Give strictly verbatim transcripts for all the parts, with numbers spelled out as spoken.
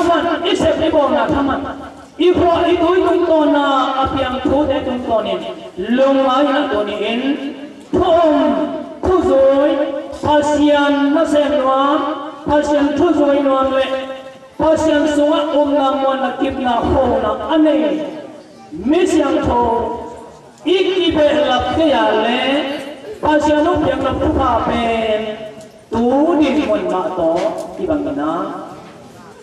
Thaman, i sep i bawlna thaman, i khua i tui tungtawna a piang thute tungtawnin lungngaihna tuni-in thu um, thu zui, Pasian nasem nuam, Pasian thu zui nuam le Pasian sungah upna, muanna, kipna, khona a nei mi siangtho i kibehlap kei a le Pasian hong piakna thupha pen tu ding mun mah tawh kibangin ah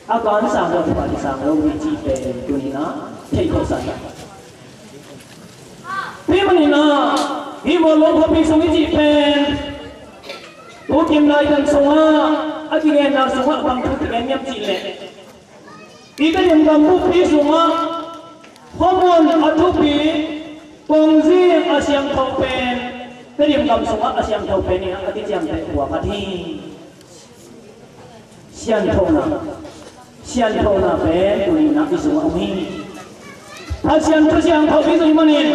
a kansang lo, thupha kisang lo hi cih pen tuni-in ah thei khawhsak hi. Tua ahih manin ah hih Mawlong khuapi sung i cih pen tu kim lai tan sungah a kigenna sungah bang thu kigen hiam cih leh, i Tedim gam buppi sungah khuamun a thupi, kongzing a siangtho pen, Tedim gam sungah a siangtho pen in a kiciamteh khua khat hi. Sianthona, sianthona pen tuni-in ah i sungah om hi. Pasian thu siangtho i zuih manin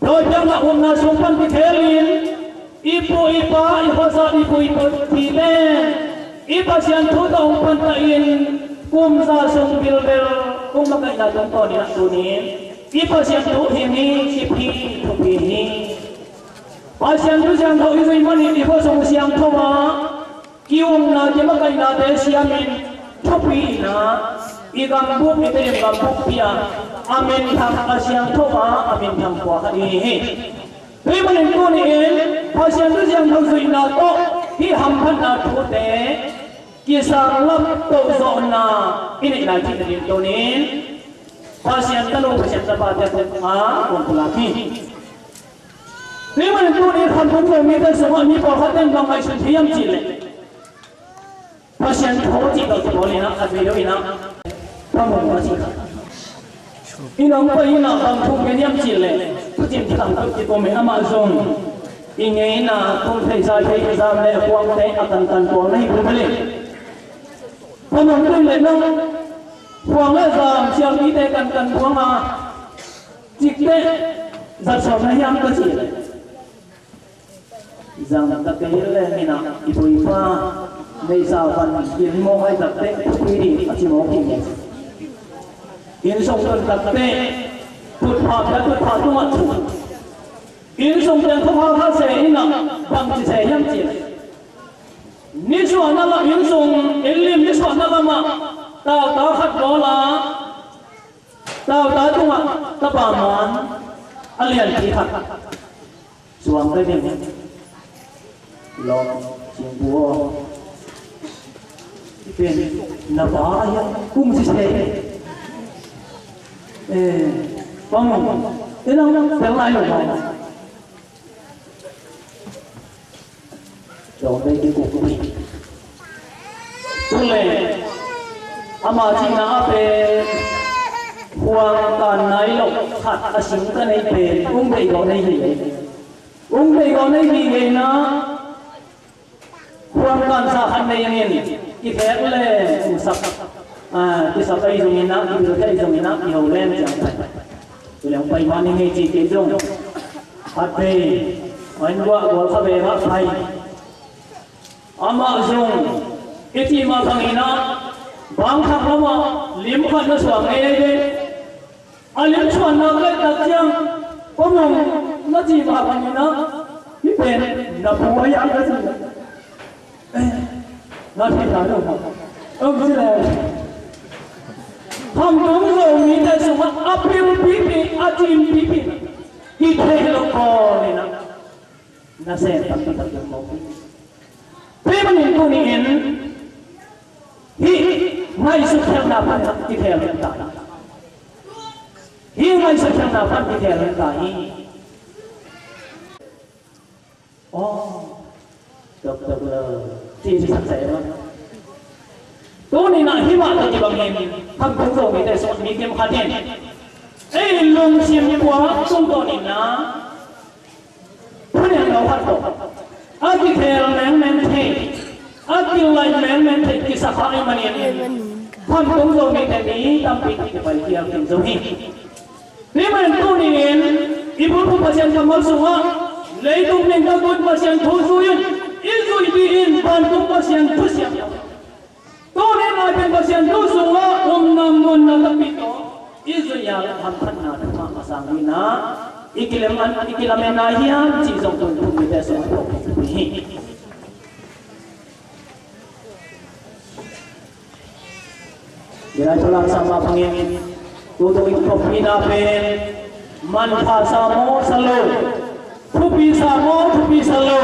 dawi piakna upna sung pan kithelin i pu i pa, i khuasa, i pu i pute i Pasian thu tawh hong pantahin kum za sung bilbel hong makaihna tungtawnin ah tuni-in i Pasian thu hing hi, kip hi, thupi hi. Pasian thu siangtho i zuih manin i khuasung siangtho ah ki-ukna, kimakaihna te siamin thupi-in ah i gambup, i Tedim gam buppi ah a minthang, a siangtho a, a minthang khua khat i hi hi. Tua ahih manin tuni-in Pasian thu siangtho zuihna tawh hih hamphatna thute kisang lam tawh zawhna i neih lai cih nading tuni-in Pasian tanu, Pasian tapate tungah a kong pulak hi. Tua ahih manin tuni-in Khamtung Zomite sungah mi pawlkhat ten bang ngaihsun thei hiam cih leh, Pasian thu cih tawh kibawl in ah, a video in ah, Pa Mung a cih khat in hong pai in ah bang thu gen hiam cih leh, thucim thuthang tawh kikum in amah zong i ngeina kum thei za thei zam le khuangte a kankan tuang na hi bel hi. Pa Mung tung le nang khuang le zam sialpite kankan tuang a, cikteh zat sawm na hiam ka cih leh, zang ta kei le min ah i pu i pa neihsa van bil mawk ai takteh thupi ding a ci mawk hi. Inn sung tun takteh tutphah pia, tutphah tungah thu. Inn sung teng thupha kha se in ah bang ci se hiam cih leh, nisuahna lam, inn sung inn lim nisuahna lamah tauta khat bawl a, tauta tungah tapa man a lianpi khat suang ka ding. Lawm Cingpu aw, i pen na pa a hiam, kung sise. Eh, Pa Mung, i nang tel nai lo maw? Dawn bei kikuk hi. Tua leh ama cihna ah pen khuang kan nai lo khat a sing ka nei pen ung bei gawh nei hi. Ung bei gawh nei hi geina khuang kansa khat nei in kikhek le ung sap, ah, kisap ahi zongin ah, kibil thei zongin ah, kiho lem ciang pai. Tua leh ung pai mah ning ei ci kei zong, khat vei, a inn uah gual kha vei mah pai. Amah zong i cih mah bangin ah, bangthak lamah lim khat na suak ngei ei ve. A lim suan nak leh tak ciang, Pa Mung, na cih mah bangin ah, hih pen na pu ahi hiam ka ci. Eh, na theih lai lo maw? Om ci leh, Khamtung Zomite sungah a pil pipi, a cin pipi, kithei lo pawl in ah nasem tampi tak zong mawk hi. Tua ahih manin tuni-in hih ngaihsut khelhna pan kikhel lel ta hi. Hih ngaihsut khelhna pan kikhel lel ta hi. Aw, dok dok lo, ci ci sak sak lo. Tuni-in ah hih mah tawh kibangin Khamtung Zomite sungah mi kim khat in ei lungsim puak tungtawn in ah, thunem lo khat tawh a kikhel mengmeng thei, a kilaih mengmeng thei kisa kha ahih manin Khamtung Zomite mi tampi tak kipai khial khin zo hi. Tua ahih manin tuni-in i bulphuh Pasian kammal sungah leitung ningkal tun Pasian thu zui in, i zuih dih in vantung Pasian thu siam. Tuni-in lai pen Pasian thu sungah Hangin ah i kilem an, i kilamen na hiam cih zong tun thupite sung a phawk hi. Gilai Paulak sa mah bangin tutung i khoppina pen manpha sa maw sa lo, thupi sa maw thupi sa lo,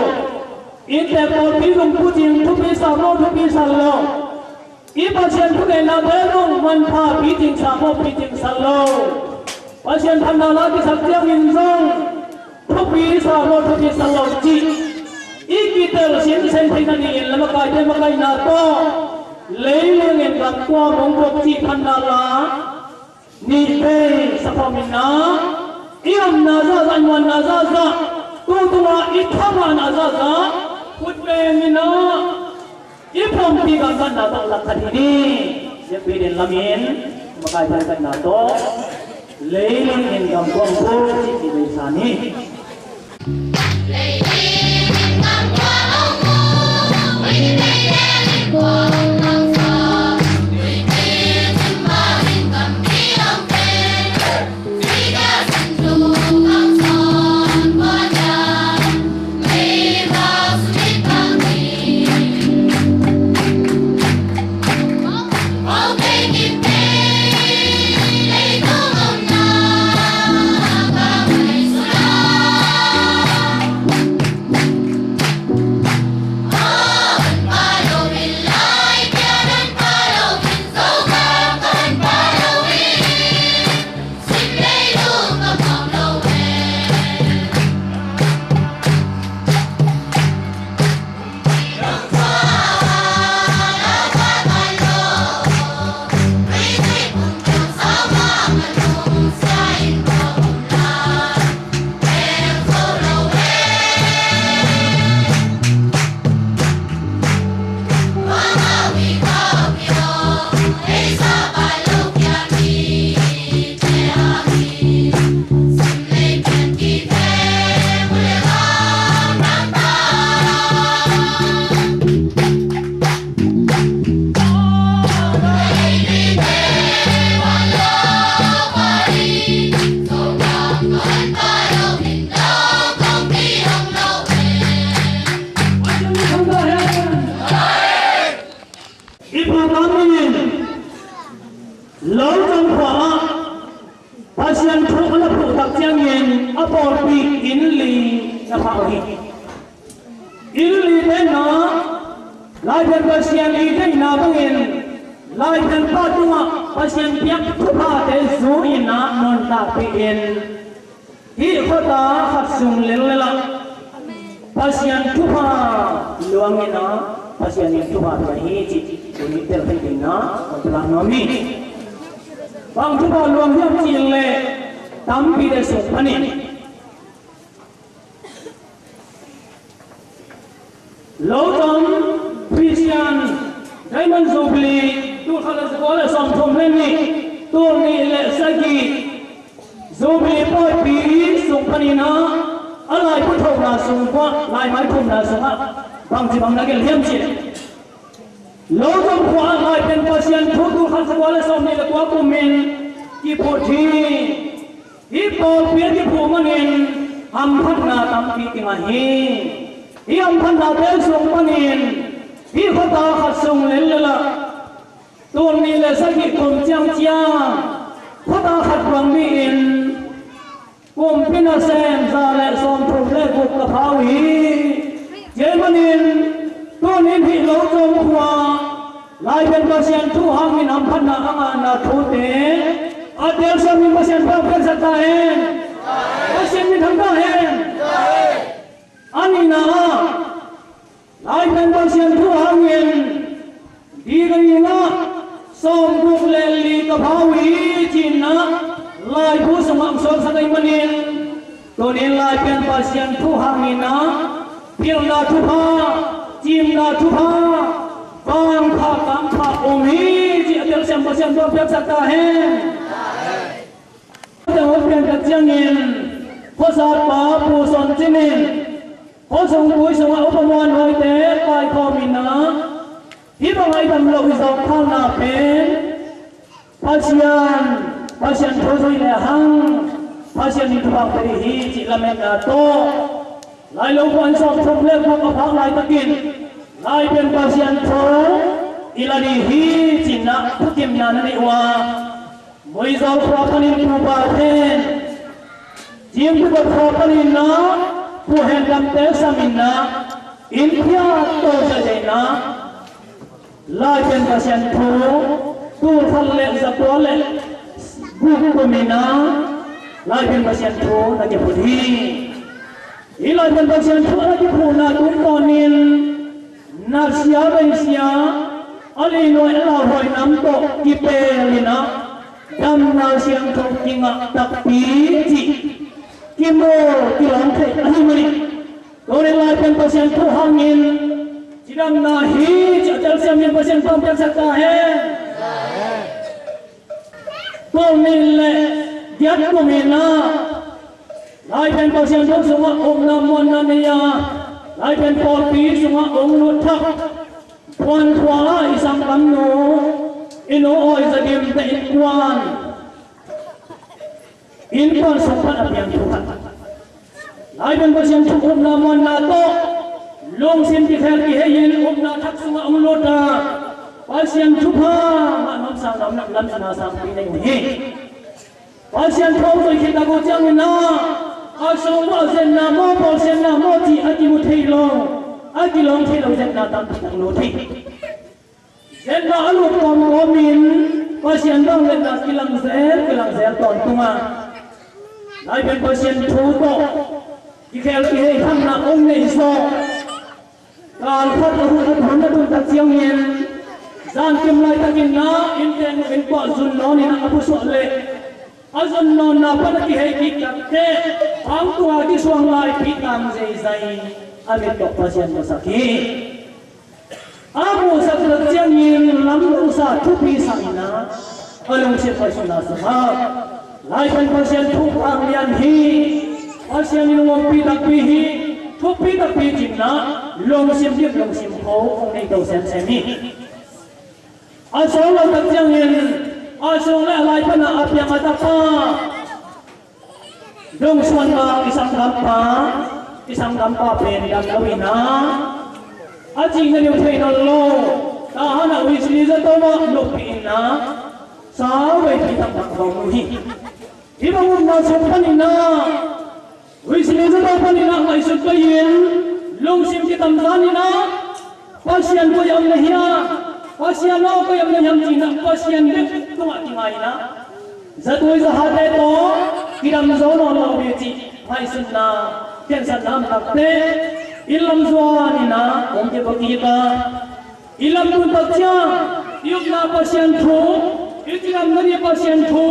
inntek pawlpi lungput in thupi sa maw thupi sa lo, i Pasian thuneihnate zong manpha picing sa maw picing sa lo, Pasian phatna la kisak ciangin zong thupi sa maw thupi sa lo cih i kitel sinsen theihna dingin le makaite makaihna tawh leilungin gam kuam hong buak cih phatna la nih vei sa khawm in ah i omna zahzah, i muanna zahzah, tu tungah i thamahna zahzah khut beng in ah i pumpi gamtatna tawh lak khat hi ni. Biakpi den lamin makaite makaihna tawh leilungin gam kuam buak cih i deihsa ni. I program in Locom khua ah Pasian thu a na phuh tak ciangin a pawlpi inn li na phah uh hi. Inn li te in ah Laithian Pasian i deihna bangin Laithian pa tungah Pasian biak thuphate zu in ah nuntakpih in hih khuata khat sung lel lel ah Pasian thupha luang in ah Pasian in thupha pia hi cih tuni tel thei ding ah kong pulak nuam hi. Bang thupha luang hiam cih leh tampi te sung panin Locom Christian Diamond Jubilee tul khat le za kua le sawmthum le nih, tul nih le sagih Jubilee pawipi sung panin ah a laibu thona sung, laimai thumna sungah bangci bang na gelh hiam cih leh Locom khua ah Laipen Pasian thu tul khat za kua le sawmnih le kua kumin kiphut hi. Hih pawlpi a kiphuh manin hamphatna tampi kingah hi. Hih hamphatnate sung panin hih khuata khat sung lel lel ah tul nih le sagih kum ciangciang khuata khat bang mi-in kumpi nasem za le sawmthum le guk ka pha uh hi. Tua ahih manin tuni-in hih Locom khua Laipen Pasian thu hangin hamphatna a ngahna thute a telsiam in Pasian thu hong piaksak ta hen. Pasian min thang ta hen. A nihna ah Laipen Pasian thu hangin dikah in ah sawmguk le li ka pha uh hi ci-in ah laibu sungah hong sawlsak ahih manin tuni-in Laipen Pasian thu hangin ah pilna thupha, cimna thupha, vangpha kamphah om hi cih a telsiam Pasian thu hong piaksak ta hen. Tua hong pian tak ciangin khuasatpa Pu Son Cin in khuasung tui sungah upa muanhuaite kaikhawm in ah hih bang a i dam loh i zawngkhakna pen Pasian, Pasian thu zui lehang Pasian in thupha pia ding hi cih lametna tawh, Lailo khuan sawm thum le guk a phak laitakin Laipen Pasian thu i la ding hi cih na thukimna na neih uh a, Muizawl khua panin Pu Ba Then, Jim Pu Ba khua panin na Pu Hen Dam te samin na inn phiat to zahzah na Laipen Pasian thu tul khat le za kua le guk kumin na Laipen Pasian thu na kiphut hi. Hih Laipen Pasian thu na kiphuhna tungtawnin na sia bei sia a linuai a lauhuai nam tawh kipelin na damna siangtho kingah takpi cih kimawl kilawm thei ahih manin, tunin Laipen Pasian thu hangin cidamna hi cih a telsiam in Pasian pampiaksak ta hen. Tul nih le giat kumin na Laipen Pasian thu sungah upna muanna nei a, Laipen pawlpi sungah ong lut thak, Puan khua ah i sanggamnu i nu Awi Za Dim te innkuan, innkuan sung pan a piang thu khat. Laipen Pasian thu upna muanna tawh lungsim kikhel kihei in upna thak sungah ong lut a, Pasian thupha ngah nuam sang lam, lam, lamna sangpi nei uh hi. Pasian thu zui khit tak uh ciangin na a sung uh a zetna maw, bawlsiatna maw cih a kimu thei lo, a kilawng thei lo zetna tampi tak lut hi. Zetna a lut kawmkawmin Pasian vangliatna kilang zel, kilang zel tawntung a, Laipen Pasian thu tawh kikhel kihei thakna ong neih zawh. Kal khat a hun, a hun a tun tak ciangin zankim laitakin na inn teng uh inn kuah zun nawnin a pusuah leh a zun nawnna pan a kihei kik tak teh, pang tunga kisuang laipi tang zeizai a mit tawh Pasian musak hi. A muhsak tak ciangin lamdangsa thupi sa in na a lungsim paisuna sungah Laipen Pasian thu kang lian hi. Pasian in hong ompih takpi hi. Thupi takpi cih na lungsim dim lungsim kho hong nei to semsem hi. A sawt lo tak ciangin a sung le a lai pan a piang a tapa Dong Suan Bang i sanggampa, i sanggampa pen dam lo in na a cih na niu thei nawn lo. Tahan a Wesley zato mah luppi in na sa veipi taktak bang uh hi. Hih bang upna sung panin na Wesley zato panin na ngaihsut pei in lungsim kitamzan in na Pasian koi ah om na hiam, Pasian aw koi ah om na hiam cih na Pasian bek tungah kingai in na zatui zahate tawh kidam zo nawn lo hi cih ngaihsutna khensatna om tak teh inn lam zuan in na hong kipua kik a, inn lam tun tak ciang i upna Pasian thu, i cidamna ding Pasian thu,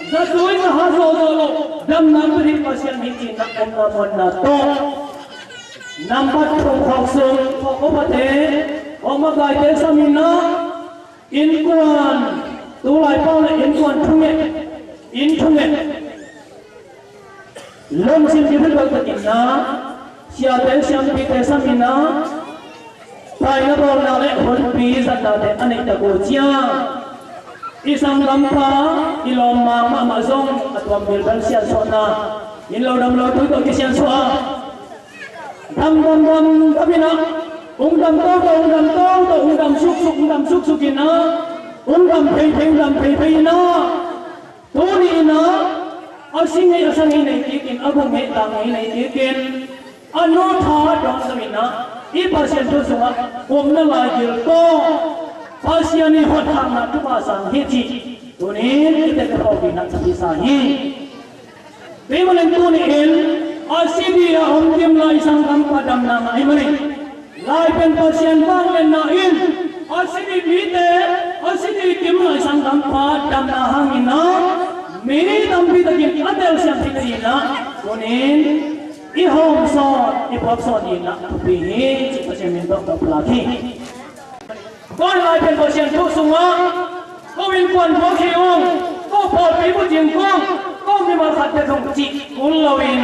zatui zaha zawhzawh loh damna pia ding Pasian hi cih na omna muanna tawh nambat thum khawk sung khawk upate, khawk makaite sam in na innkuan, tulai pau le innkuan thunget, inn thunget lungsim kiphi taktak in na siate siampite sam in na taina bawlna le hunpi zatnate a neih tak uh ciang i sanggampa i lawm mang mahmah zong a tuam bilbel siansuahna inn lo dam lo tui tawh kisiansuah a dam dam dam dam in na ung dam toto, ung dam toto, ung dam suksuk, ung dam suksuk in na ung dam pheiphei, ung dam pheiphei in na tuni in na a si ngei a sa ngei nei kik in, a guk ngei tang ngei nei kik in, a nu tha dong zo in na i Pasian thu sungah upna laigil tawh Pasian i hotkhakna thupha sang hi cih tuni in i tete phawk in na thupi sa hi. Tua manin tuni in a si ding a om kim lai sanggampa damna ngah ahih manin Laipen Pasian vangliatna in a si ding mite, a si ding kim lai sanggampa damna hangin na mi tampi takin a telsiam thei ding in na tuni in i hawm sawn, i phuak sawn ding in na thupi hi cih Pasian min tawh ka pulak hi. Tua Laipen Pasian thu sungah ko innkuan buak hi ung, ko pawlpi bucing kung, ko mimal khat bek hong cih kul loin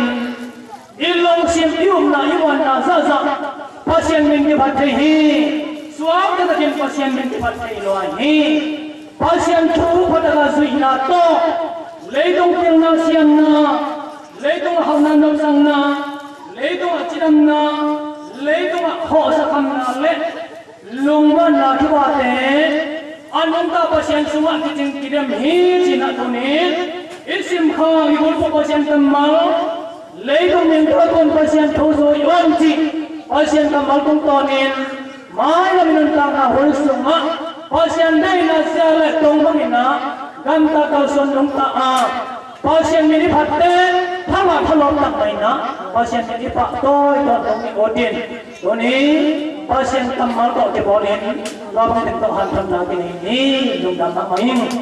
i lungsim, i upna, i muanna zahzah Pasian min kiphat thei hi. Suak taktakin Pasian min kiphat thei lo hi. Pasian thu phataka zuihna tawh leitung pilna siamna Leitung a hauhna, nopsakna, leitung a cidamna, leitung a khawhsa khamna le lungmuanna thupha te a nungta Pasian sungah kicing kidem hi ci-in ah tuni i simkhak i bulphuh Pasian kammal, leitung minthanna Pasian thu zui un cih Pasian kammal tungtawnin mailam i nuntakna hul sungah Pasian deihna zia le tong bangin ah gamta kalsuan nungta a Pasian min i phatte thangah thalawp tak mah in ah Pasian min i pahtawi tawntung ni ut in, tuni Pasian kammal tawh kibawlin tua bang teng tawh hanthawnna kinei ni. Lungdam mahmah ing.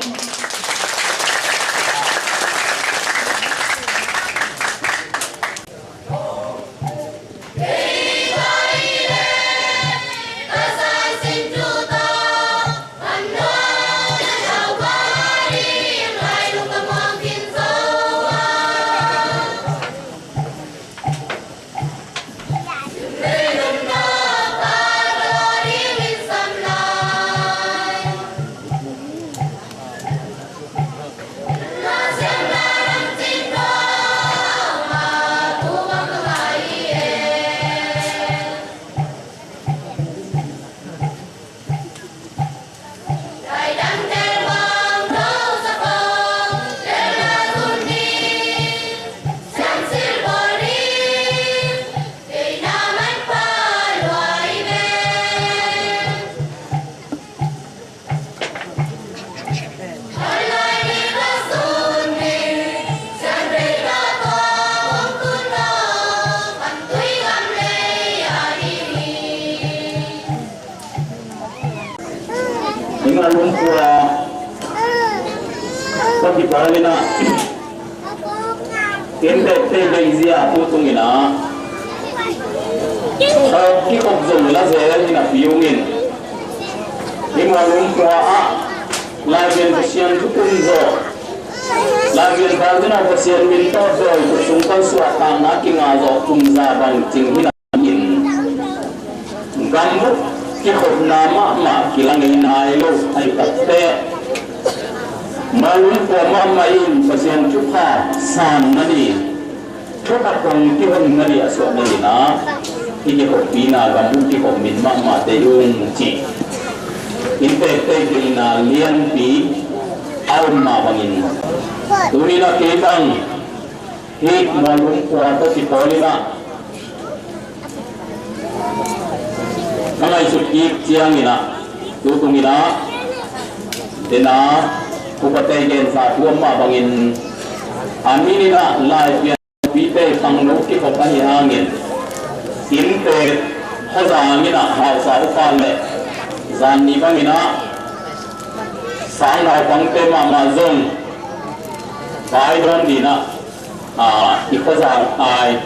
Ina lumpua pati palina. Ken bek tei bek zia tu tung ina. Kikhop zong la zel ina piungin. Ina lumpua a Labian Pasian tu tung zo. Labian Pasian min tawh zo tu sung kan suak tang na kinga zo kum za bang cing hina. In gam uh kikhopna mahmah kilang ei nai lo ahi takte, malum pua mahmah in Pasian thupha san na ni, thupha kong kihong na ni a suak na ni na, i kikhoppina gam uh kikhop min mahmah te ung ci. In tektek deihna lianpi a om mah bangin, tuni na kei bang hih malum pua tawh kipawlina ka ngaihsut kik ciangina, tu tungina, tena, upate gensa tuam mah bangin, a minina laipian pite pangno kikhop ahi hangin, innte khawzangina hausa upa le zanni bangina sang naupangte mahmah zong pai dawn dina, a, i khawzang ai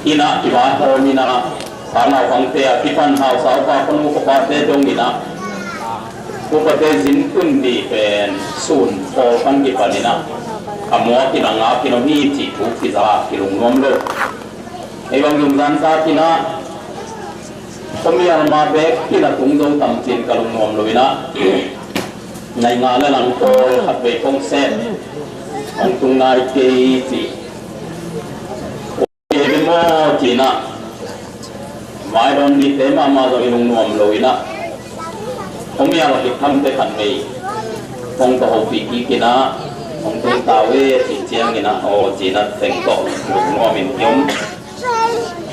ina i vai hawm ina, sang naupangte a kipan hausa upa khonu khopate dong ina, upate zin tun ni pen sun pawl pan kipan ina, a muak ina ngak ina om hi cih thu kiza kilungnuam lo. Ei bang lungzan zak ina, khuamial ma bek ina tung zo tam cin ka lungnuam lo ina, nai nga le lang pawl khat vei kong sep hong tung nai kei ci. Kei bek maw ci ina, mai dawn dite mahmah zong i lungnuam lo ina, khuamial a kik thamte khat vei hong ka hopih kik ina, hong tung ta ve ci ciang ina, aw ci ina teng tawh lungnuam in i om.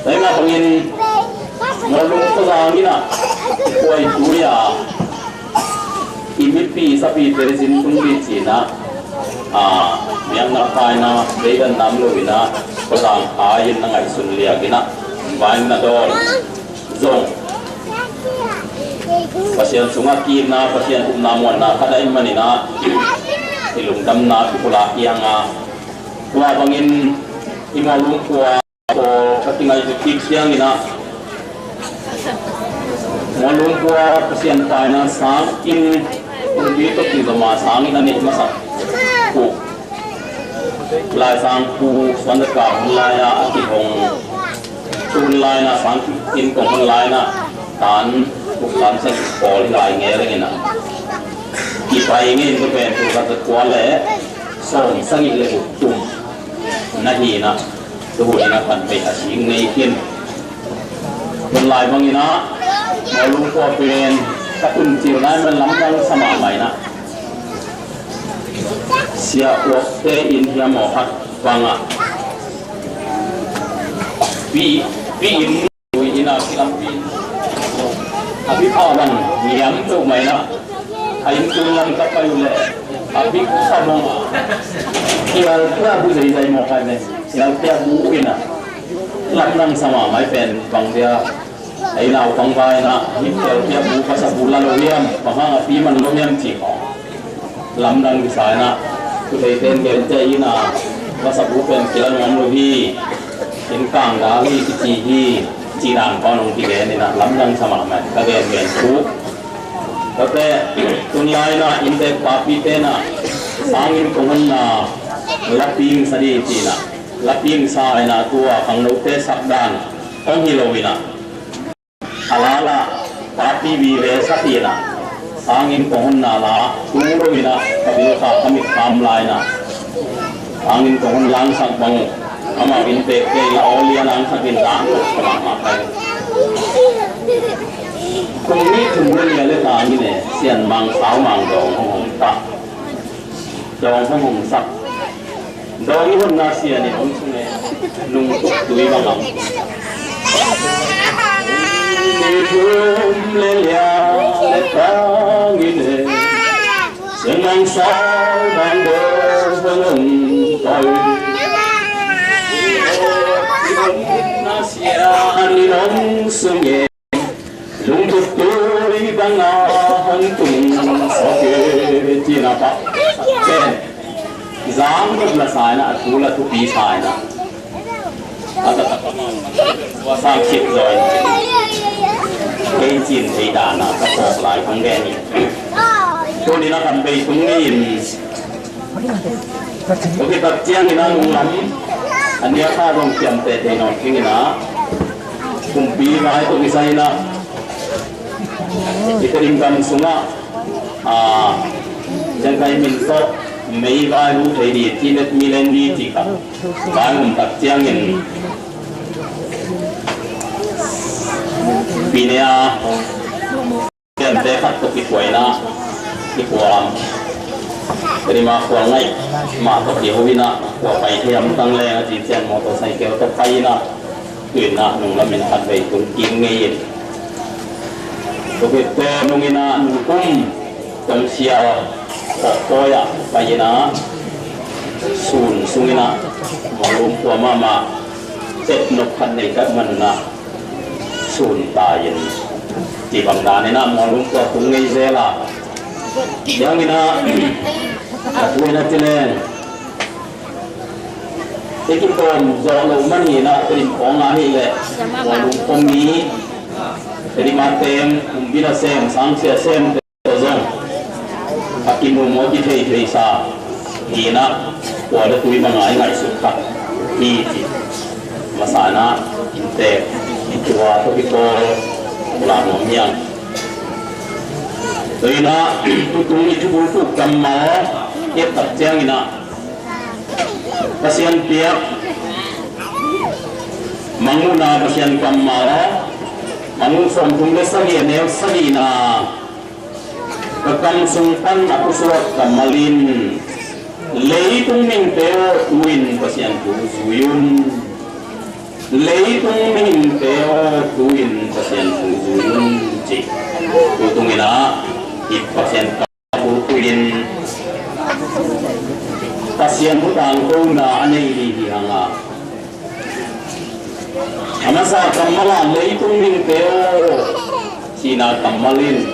Tua hi mah bangin, Mawlum khawzang ina, i kuai tui a, i mipi sapite zin tung dih ci ina, a, miakna paina, veidan nam lo ina, khawzang ai in na ngaihsun liak ina, vai na dawn zong. Pasian sungah ki-itna, Pasian upna muanna khat ahih manin ah, i lungdamna kipulak hi hang a, tua bangin i Mawlum khua Aw, ka kingaihsut kik ciangin ah, Mawlum khua Pasian paina sang in, kumpi tawh kizom a sang in a neih masak uh, Lai Sang Pu Suan Za Kap hun lai-a a kihong, tu hun lai-in ah sang in kong hun lai-in ah, tan uk lam sang pawl hi lai ngei leng in ah, kipai ngei in tua pen tul khat za kua le sawm sagih le guk kum. Ahi na, tu hun in a kan bei a sing nei khin. Tun lai bangin a, Mawlung khuapi len ka tun cil lai man lamdang sa mahmah in a, Sia Uakte in hiam aw khat bang a, pi, pi in, pi in a kilampi a pi pha bang niam to mai na. A inn tung lam ka pai uh leh a bik kha mawng a, kial kia bu zeizai mawk hai ne. Kial kia bu in a lamdang sa mahmah pen bang dia, ei naupang vai na, kial kia bu ka sa bu la lo hiam, bang hang a pi man lo hiam ci khawng lamdang kisa in a, tu thei ten gen cia in a, ka sa bu pen kila nuam lo hi, inn kang dal hi kici hi, ci dan khawng hong kigen in a, lamdang sa mahmah ka gen gen thu. Tate, tun lai na inntek papite na, sanginn kong honna la ping sa ding ci na, la ping sa in a, tua khangnote sak dan hong hi lo in a, a la la papi vive sa ci na, sanginn kong honna la tu lo in a, ka bil kha ka mit kham lai na, sanginn kong hon langsak bang uh, amau inntek te la aw lia langsak in dan tuk ka mahmah kai. Kong nih thum le lia le tang in e, Sian Mang Sau Mang dawng hong hong sak. Dawng hong hong sak. Dawng i honna Sian in hong sung e. Nung tuk tui bang am. Nih thum le lia le tang in e, Sian Mang Sau Mang dawng hong hong sak. I honna Sian in hong sung e. Lungtup tui banga hong tung sawk e, ci na pa. Pen zang dot la sa in a, a thu la thupi sa in a, a ta ta pa ma tua sang khit zaw in. Kei cin thei dan a ka phawk lai kong gen in. Tuni na kan bei tung ni in. Tua khit tak ciangin a nung lam a nia kha zong ciamteh thei nawn dingin a, kumpi vai tawh kisai in a, i Tedim gam sungah, a, ciangkai min tawh mei vai hu thei ding, tinet milen ding ci kha vai um tak ciangin pi ne a, Piante khat tawh kikuaina, kikuam. Rima khual ngaih mah tawh kiho ina, kua pai thei am tang leng a ci cian motorcycle tawh pai ina, tuina nung lamin khat vei tung kim ngei in. Tukitte nung ina nung kum tong sia aw, kawkpawi ah pai ina, sun sung ina, mawlum kua mahmah, cep nok khat nei kat man ina, sun ta in. Ci bang dan ina mawlum tua tung ngei zel a. Yang ina, a tu ina ci leng. I kipawm zawh lo man hi ina, Tedim khawng a hi leh. Mawlum khawng mi, Tedim a teng, kum bil a sem, sang sia sem, zong a kimu maw kithei thei sa hi ina, kua le tui banga i ngaihsut khat hi ci. Masa ina, inntek, i tua tawh kipawl la nuam hiang. Tua ina, tutung i thubulpuk kammal, i et tak ciang ina, Pasian piak Mangmuhna Pasian kammal, Mangmuh sawmthum le sagih a neu sagihna. Ka kam sung pan a pusuak kammal in, leitung mihingte aw, tu-in Pasian thu zui un. Leitung mihingte aw, tu-in Pasian thu zui un, ci. Tutung ina i Pasian kam bulphuh in Pasian thu tangkona a nei ding hi hang a. A masa kammal ah leitung mihingte aw, cihna kammal in,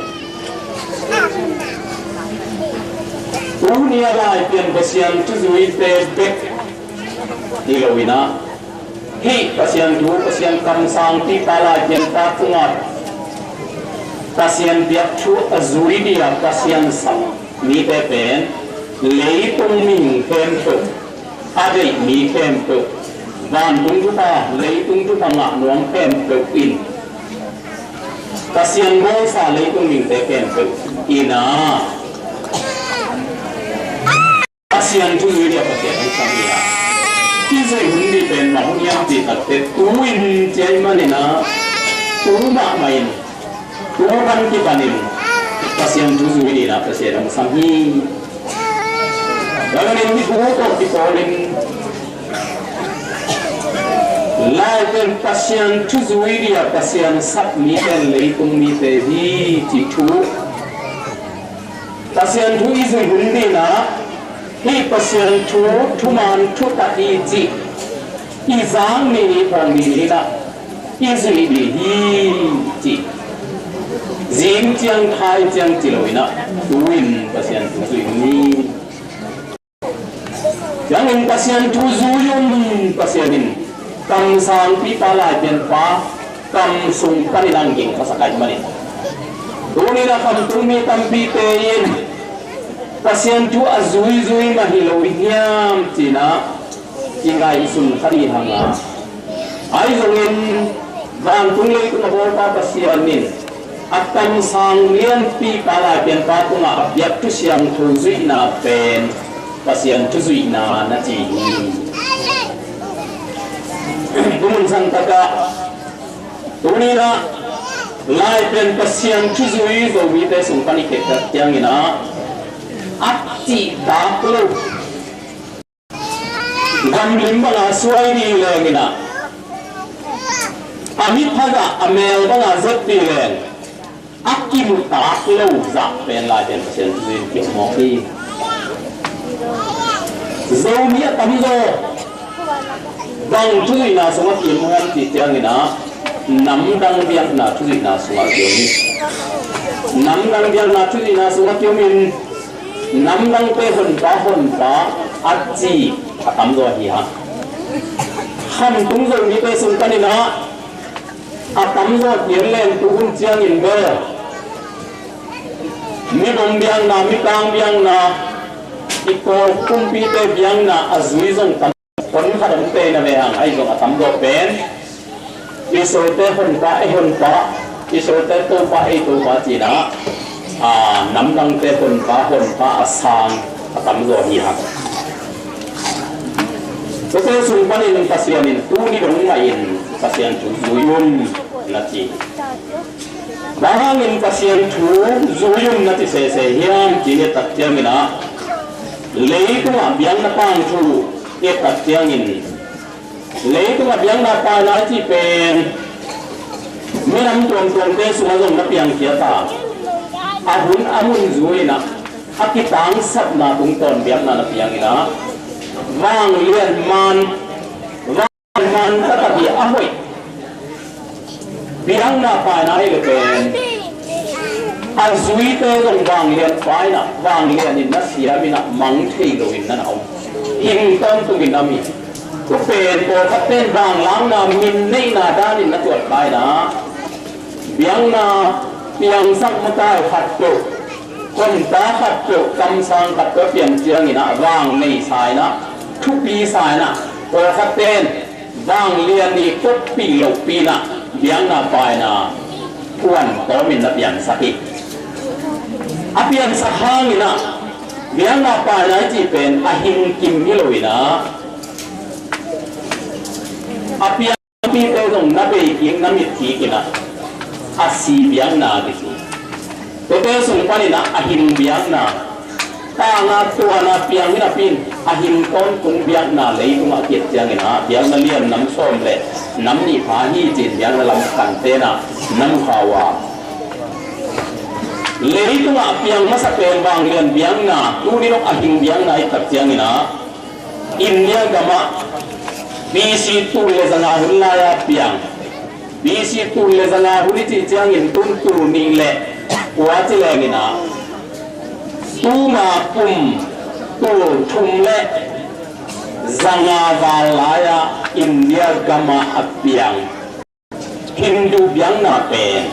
tuni a lai pian Pasian thuzuite bek hi lo ina, hih Pasian thu, Pasian kamsang pipa lai pian pa tungah Pasian biak thu a zui dia Pasian sam mite pen leitung mihing khempeuh, a deih mi khempeuh, vantung thupha, leitung thupha ngah nuam khempeuh in, Pasian bawlsa leitung mihingte khempeuh ina, Pasian thu zui dia Pasian hong sam hi a. i zui hun ding pen bang hun hiam cih takteh tu-in ci ahih manin ah, tu mahmah in, tu pan kipanin Pasian thu zui ding in ah Pasian hong sam hi. Tua ahih manin hih thu tawh kipawlin, lai pen Pasian thu zui ding a Pasian sap mite, leitung mite hi cih thu, Pasian thu i zui hun ding in ah, hih Pasian thu thuman thutak hi cih i zak ni, i phawk ni in ah i zui ding hi cih, zing ciang thai ciang ci lo in ah, tu-in Pasian thu zui hun hi. Ciangin Pasian thu zui un, Pasian in kamsangpipa, laipianpa kam sung panin hong ging khasak ahih manin, tuni-in ah khamtung mi tampite in Pasian thu a zuizui mah hi lo hiam ci-in ah i ngaihsun kha ding hi hang a, ahi zongin vantung leitung a bawlpa Pasian in a kamsang lianpipa, laipianpa tungah a piak thu siangtho zuihna pen Pasian thu zuihna na ci hi. Tu mun santak ah, tuni-in ah, lai pen Pasian thu zui Zomite sung pan i kep tak ciangin ah, a cih dak lo, gamlim banga suai ding leng in ah, a mitthak ah a mel banga zot ding leng a kimu tak lo zah pen lai pen Pasian thu zui in kiom mawk hi. Zomi a tamzaw bang thu zuihna sungah kiom hiam cih ciangin ah, namdang biakna thu zuihna sungah kiom hi. Namdang biakna thu zuihna sungah kiom in, namdangte Honpa, Honpa a ci a tamzaw hi hang. Khamtung Zomite sung panin ah a tamzaw hi leng, tu hun ciangin bel mibang biakna, mikang biakna, i Kawl kumpite biakna a zui zong tam, hon khat om tei na ve hang, ahi zong a tamzaw pen i Sawlte Honpa, ei Honpa, i Sawlte Topa, ei Topa ci-in ah, a, namdangte Honpa, Honpa a sang a tamzaw hi hang. Tuate sung panin Pasian in tuni dong mah in Pasian thu zui un na ci. Bang hangin Pasian thu zui un na ci sese hiam cih i et tak ciangin ah, leitungah biakna tangthu i et tak ciangin, leitungah biakna paina i cih pen minam tuamtuamte sungah zong na piangkhia ta. A hun a mun zui-in ah, a kitangsapna tungtawn biakna na piang in ah, vanglian man, vanglian man taktak hi a hoih biakna paina ahih leh pen, a zuite zong vanglian pa in ah, vanglian in na siam in ah, mang thei loin na na om. Hing tawntung in na om hi. Tua pen pawlkhat pen vanglakna, min neihna danin na tuat pa in ah, biakna piangsak makai khat peuh, honpa khat peuh, kamsang khat peuh a piang ciangin ah, vang neisa in ah, thupi sa in ah, pawlkhat pen vanglian i koppih lohpi in ah, biakna paina puan tawmin na piangsak hi. A piangsak hangin ah, biakna paina i cih pen a hing kim hi lo in ah, a piang pite zong na bei kik, na mit kik in ah, a si biakna kici. Tuate sung panin ah, a hing biakna, tangah tuanah piang in ah, pi in a hing tawntung biakna leitungah a kiat ciangin ah, biakna lian nam sawm le nam nih pha hi ci-in biakna lam kante in ah na mu kha uh a, leitungah a piang masa pen vanglian biakna, tuni dong a hing biakna i et tak ciangin ah, India gamah B C tul le zanga hun lai-a piang. B C tul le zanga hun i cih ciangin tun tul nih le kua ci leng in ah, tuma kum tul thum le zanga val lai-a India gamah a piang Hindu biakna pen,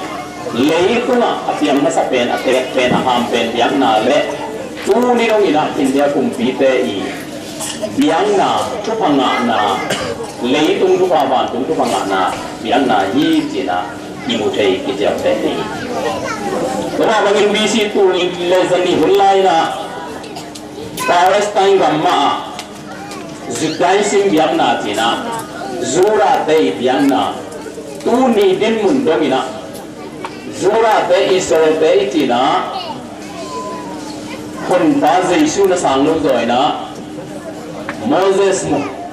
leitungah a piang masa pen, a tek pen, a ham pen biakna le tuni dongin ah India kumpite i biakna, thupha ngahna, leitung thupha, vantung thupha ngahna biakna hi ci-in ah i mu thei, kiciamteh thei hi. Tua mah bangin B C tul le zanih hun lai-in ah Palestine gam mah ah Judaism biakna cihna, Judate i biakna, tuni dinmun donginah Judate, Israelte i cihna, Honpa Jesu na sang lo zawina, Moses,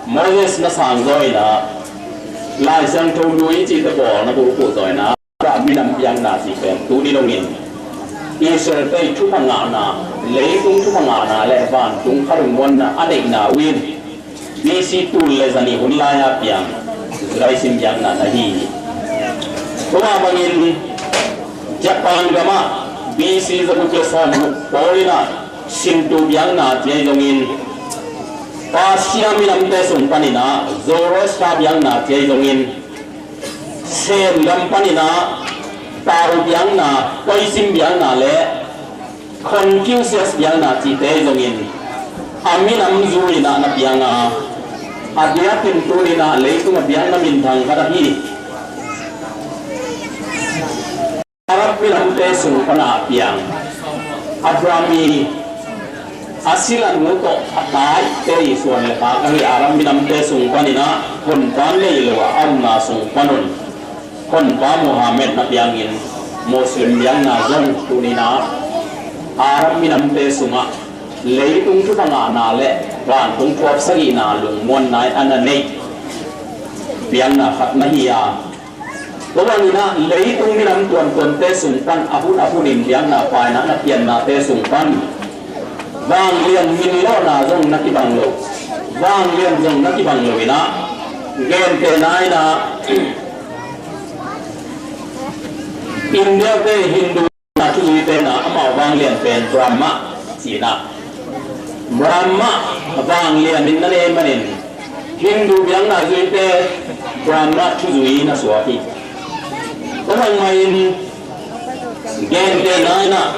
Moses na sang zawina, Lai Siangtho lui cihte bawl na bulphuh zawina, minam biakna cih pen tuni dongin Israelte thupha ngahna, leitung thupha ngahna le vantung kha lungmuanna a neihna uh in B C tul le zanih hun lai-a piang Judaism biakna na hi hi. Tua bangin Japan gamah B C zaguk le sawmguk pawl inah Shinto biakna ciai zongin, Persia minamte sung paninah Zoroaster biakna ciai zongin, Sen gam paninah Tao biakna, Taoism biakna le Confucius biakna cihte zongin a minam zui inah na piang a, a diakin tuninah leitung a biakna minthang khat ahi Arab minamte sung pana a piang Abrahami a silanu tawh a taite i suan le khak ahi Arab minamte sung paninah honpa nei lo a a omna sung panun Honpa Muhammad na piangin Muslim biakna zong tuninah Arab minamte sungah leitung thupha ngahna le vantung thuapsagihna lungmuanna a na neih biakna khat na hi a, tua bangin ah leitung minam tuamtuamte sung pan a hun a hunin biakna paina na piannate sung pan vanglian minlawhna zong na kibang lo, vanglian zong na kibang lo inah, gentehna inah India te Hindu na thuzuite na amau vanglian pen Brahma cihna, Brahma vanglian in na nei manin Hindu biakna zuite Brahma thuzui na suak hi. Tua bangmah in gentehna inah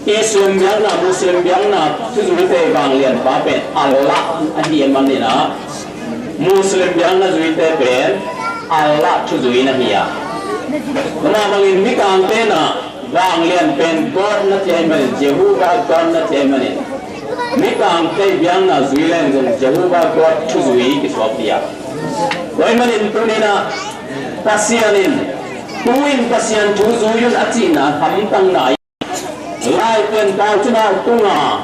Islam biakna, Muslim biakna thuzuite vanglianpa pen Allah ahi a maninah Muslim biakna zuite pen Allah thuzui na hi a. Tua bangin mikangte na vanglian pen God na ci a hi manin, Jehovah God na ci a hi manin, mikangte biakna zui leng zong Jehovah God thuzui kisuak hi a. Tua hi manin tuninah Pasian in, tu-in Pasian thu zui un a cihna hamtang na Lai pen Pau Cin Hau tunga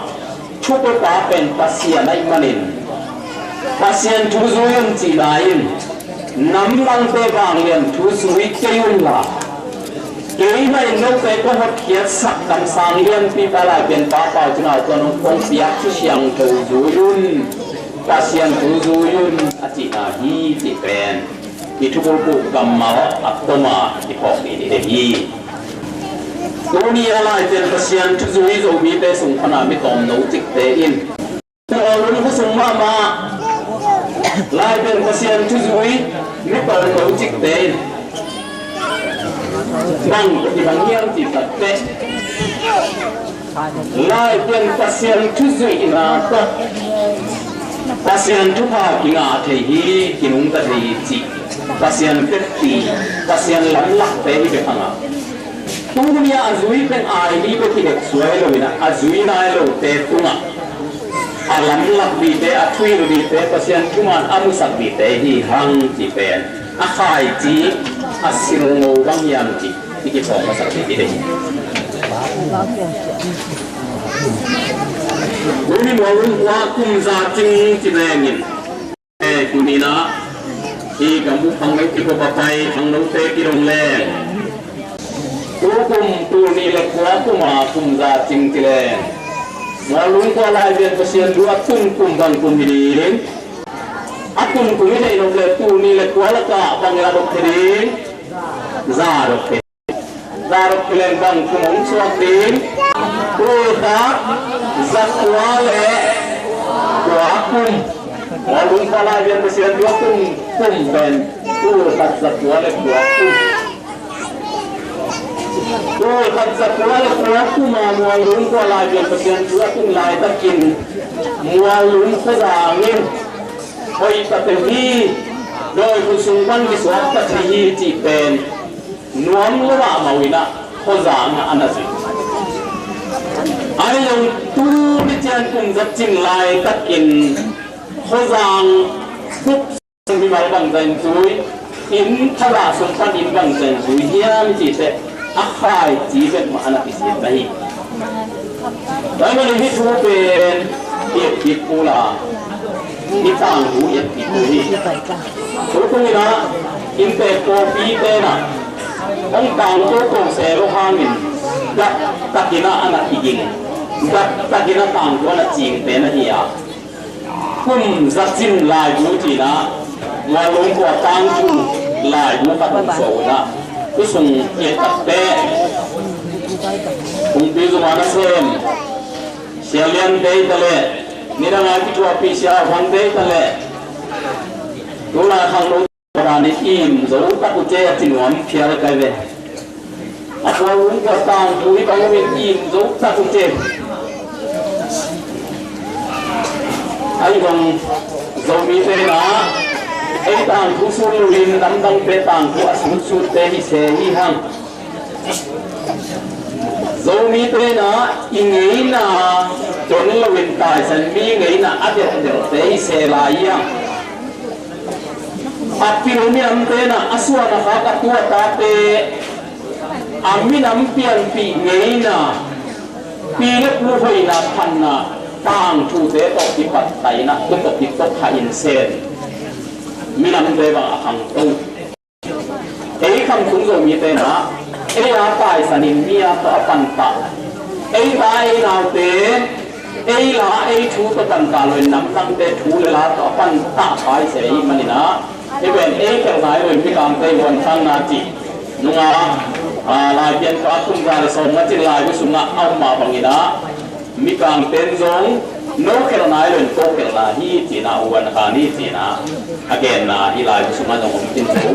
thupiapa pen Pasian ahih manin Pasian thu zui un cihna in namdangte vanglian thu zui kei unla, keimah in note ka hotkhiatsak kamsang lianpipa Lai pen Pa Pau Cin Hau tuan hong kong piak Thu Siangtho zui un, Pasian thu zui un a cihna hi cih pen i thubulphuh kammal a toma i phawk ding hi. Tuni a Lai pen Pasian thuzui Zomite sung pana mi tawmno cikte in, Tualun khua sung mahmah Lai pen Pasian thuzui mi tawmno cikte in bang i bang hiam cih takteh, Lai pen Pasian thuzuihna tawh Pasian thupha kingah thei hi, kinungta thei hi cih Pasian tepti, Pasian lamlakte hi bek hang a, tuni a a zui pen ai li bek hi bek suai lo inah, a zui nai lote tungah a lamlak dite, a thuhilh dite, Pasian thuman a musak dite hi hang cih pen a khaici, a silngo bang hiam cih i kiphawk masak ding hi ding. Tuni Mualung khua kum za cing ci lengin, e, tuni inah i gam uh khangno kikhop a pai khangnote kidong leng, tu kum, tul nih le kua kum a kum za cing ci leng, Mualung khua Lai pen Pasian thu a tun kum bang kum hi ding? A tun kum i theih nop le tul nih le kua lakah bang i la dok thei ding? Za dok thei. Za dok thei leng bang kum hong suak ding? Tul khat za kua le kua kum. Mualung khua Lai pen Pasian thu a tun kum pen tul khat za kua le kua kum. Tul khat za kua le kua kum a Mualung khua Lai pen Pasian thu a tun laitakin Mualung khuazang in hoih ta thei hi, dawi khut sung pan kisuak ta thei hi cih pen nuam lo mahmah uh inah khuazang ah a na zui. Ahi zong tuni ciang kum za cing laitakin Khawzang bup sung mimal bangzah in zui, inn thazah sung pan inn bangzah in zui hiam cih teh a khaici bek mah a na kisiat na hi. Tua ahih manin hih thu pen i et kik kul a, i tangthu i et kik kul hi. Tutung in ah inntek pawlpite in ah hong tangthu ko se lo hangin dak takin ah a na kiging, dak takin ah tangthu a na cingte na hi a, kum za cin laibu ci-in ah Mualung khua tangthu laibu khat hong suah in ah, tu sung i et tak teh Kumpi Zuma nasem Sia Lian te hi ta leh, nidang a kithuahpih Sia Hau Phang te hi ta leh, tu lai khangno dan in i im zo tak uh teh a ci nuam phial ka hi ve. A Mualung khua tangthu hi bang uh in i im zo tak uh teh. Ahi zong Zomite in ah ei tangthu sut lo in namdangte tangthu a sutsutte hi se hi hang. Zomite in ah i ngeina don lo in taisan mi ngeina a delhdelhte hi se lai hi hang. A pil minamte in ah a suan a khak a tu a tate a minam pianpih ngeina, pi le pu hoihna phatna tangthute tawh kipattaina, tu tawh kitokhai in sem minamte bang a khangto. Ei Khamtung Zomite in ah ei a taisan in mi a tawh a pantah, ei ta ei naute ei la ei thu tawh pantah lo in namdangte thu le la tawh a pantah pai se ahih manin ah, hih pen ei khelhna hi lo in Mikangte i huansanna cih nunga, a, Laipian ka kum za le sawm nga cin laibu sungah a om mah bangin ah Mikangte in zong no khelhna hi lo in ko khelhna hi ci-in ah, huan kha ni ci-in ah a genna hih laibu sungah zong om khin zo.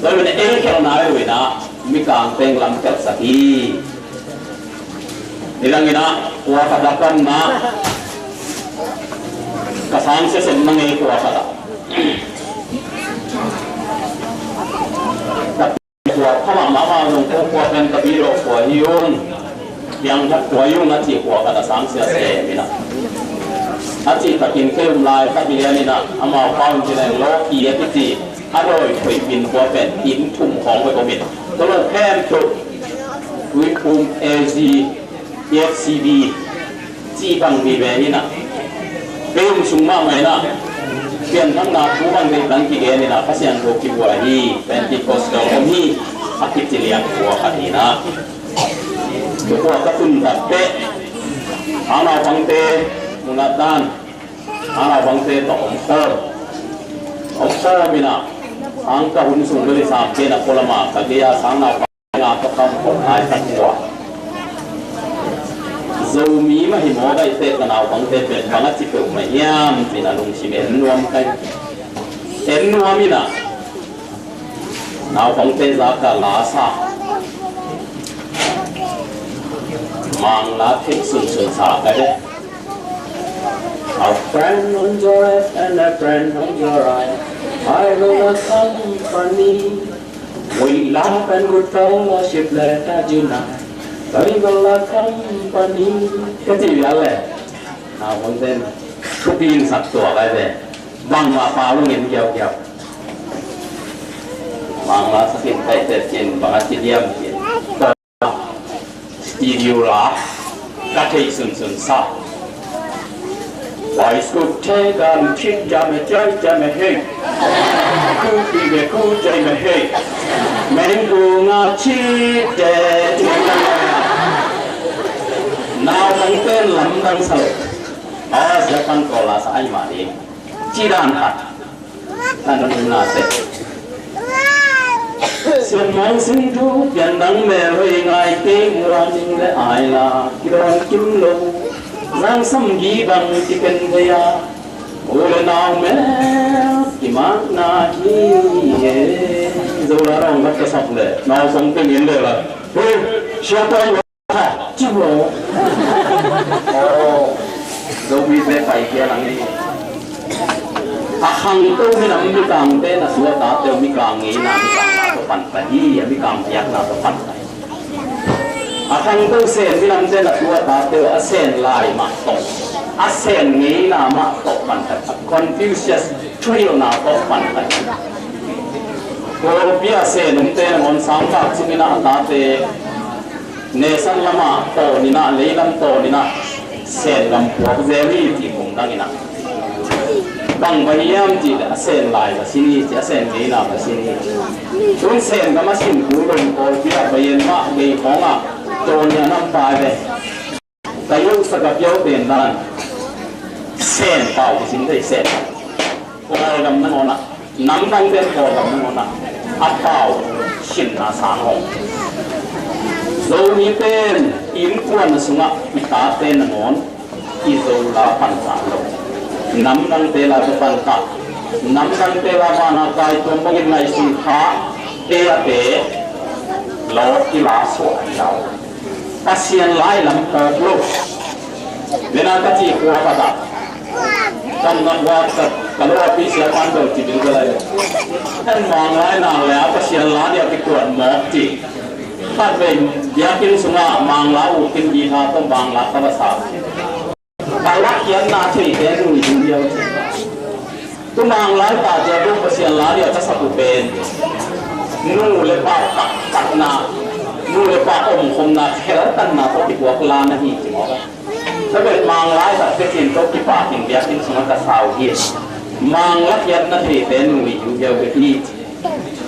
Tua ahih manin ei khelhna hi lo in ah Mikangte in lam khelhsak hi. Nidang in ah khua khat ah ka omna, ka sang sia sem na ngei khua khat ah ka khua pha mahmah zong ko khua pen ka bilaw khua hi ung, piangthak khua hi ung a cih khua khat ah sang sia sem in ah, a cih takin kei om lai khat hi lian in ah amau pau in ci leng Lawki a kici a dawi thoih pin khua pen inn thum khawng hoih om in, ka lo khempeuh Tuiphum A Z, F C B cih bang vive hi in ah, kei um sung mahmah in ah pianthakna thu bang deih bang kigen in ah Kha Siangtho kibuai hi, Pentecostal om hi a kici liang khua khat hi in ah, tua khua ka tun tak teh a naupangte munah dan a naupangte tawh om khawm, om khawm in ah, sang ka hun sung bel i sam ken a pualam a ka gei a sang naupang nga tawh kam khawm lai tak uh a, Zomi mah hi maw ka hih teh ka naupangte pen bang a ci peuhmah hiam ci-in a lungsim en nuam ka hi. En nuam in ah naupangte zak a la sa, Mangla theih sunsun sa ka hi. A friend on your left and a friend on your right. I will accompany. We laugh and good fellowship, let us unite. I will accompany. Ka cih vial leh naupangte in thupi in sak tuak a hi ve. Bangmah pau lo ngen kiaukiau. Mangla sak in kaihtet in bang a ci diam ci-in studio la ka theih sunsun sa. Wai suk te gan chit jam e jai jam e hei. Ku pi me ku jai me hei. Meng ku nga chit te. Naupangte in lamdang sa lo. A, Japan ko la sa ai mah ding. Ci dan khat. Kan nung na te. Sian mong sin tu pian dang me roi ngai te mura ning le ai la kidon kim lo. Zang sam gi bang ti ken ve ya. U le nau me ki mak na hi e. Zo la rong kat ka sak le nau song te ngin le la. Hei, sia pai. Ci maw? Aw, Zomite pai khia lang hi. A khangto minam Mikangte na suah tate uh Mikang ngeina Mikang na tawh pan ta hi, a Mikang piakna tawh pan ta hi. A khangto Sen minamte na suah tate uh a Sen lai mah tawh, A sen ngeina mah tawh pantat, a Confucius thuhilhna tawh pantat. Kawlpi a sen umte nangawn sangtak sungin a tate nesan lamah tawninah, leilam tawninah sen gam puak zel hi ti kong danginah. Bang bang hiam ti le a sen lai ka sin hi ti, a sen ngeina ka sin hi. Tun sen gam a sin kul dong Kawlpi ah bayan mah gei khawngah tawnia nam pai ve. Ka yeuhsa ka piau ten dan sen pau kisin thei sen. Kawlgam nangawnah, namdang ten Kawlgam nangawnah a pau sinna sang hong. Zomi ten innkuan sungah i tate nangawn i Zo la pansak lo. Namdangte la ka pansak. Namdangte la vana kai tuam bangin ngaihsun kha te a te lo kila suah i lau. Pasian lai lam phawk lo. Vena ka ci khua khat ah, kan na khua ka, ka lo a pi sia pan do ci bil ka lai lo. Kan Manglai nang le a Pasian la dia kikuat mawk ci. Khat vei biakinn sungah Mangla u kin di tha tawh Mangla ka va sa. Ka lakkhiatna theite nu i hing liau. Tu Manglai pa cia tu Pasian la dia ka sak uh pen nu le pa taktakna, nu le pa omkhomna, kheltanna tawh kituak la na hi ci mawk a. Tua pen Manglai tak tekin tawh kipakin biakinn sungah ka sa uh hi. Mangla khiatna theite nu i hing liau bek hi.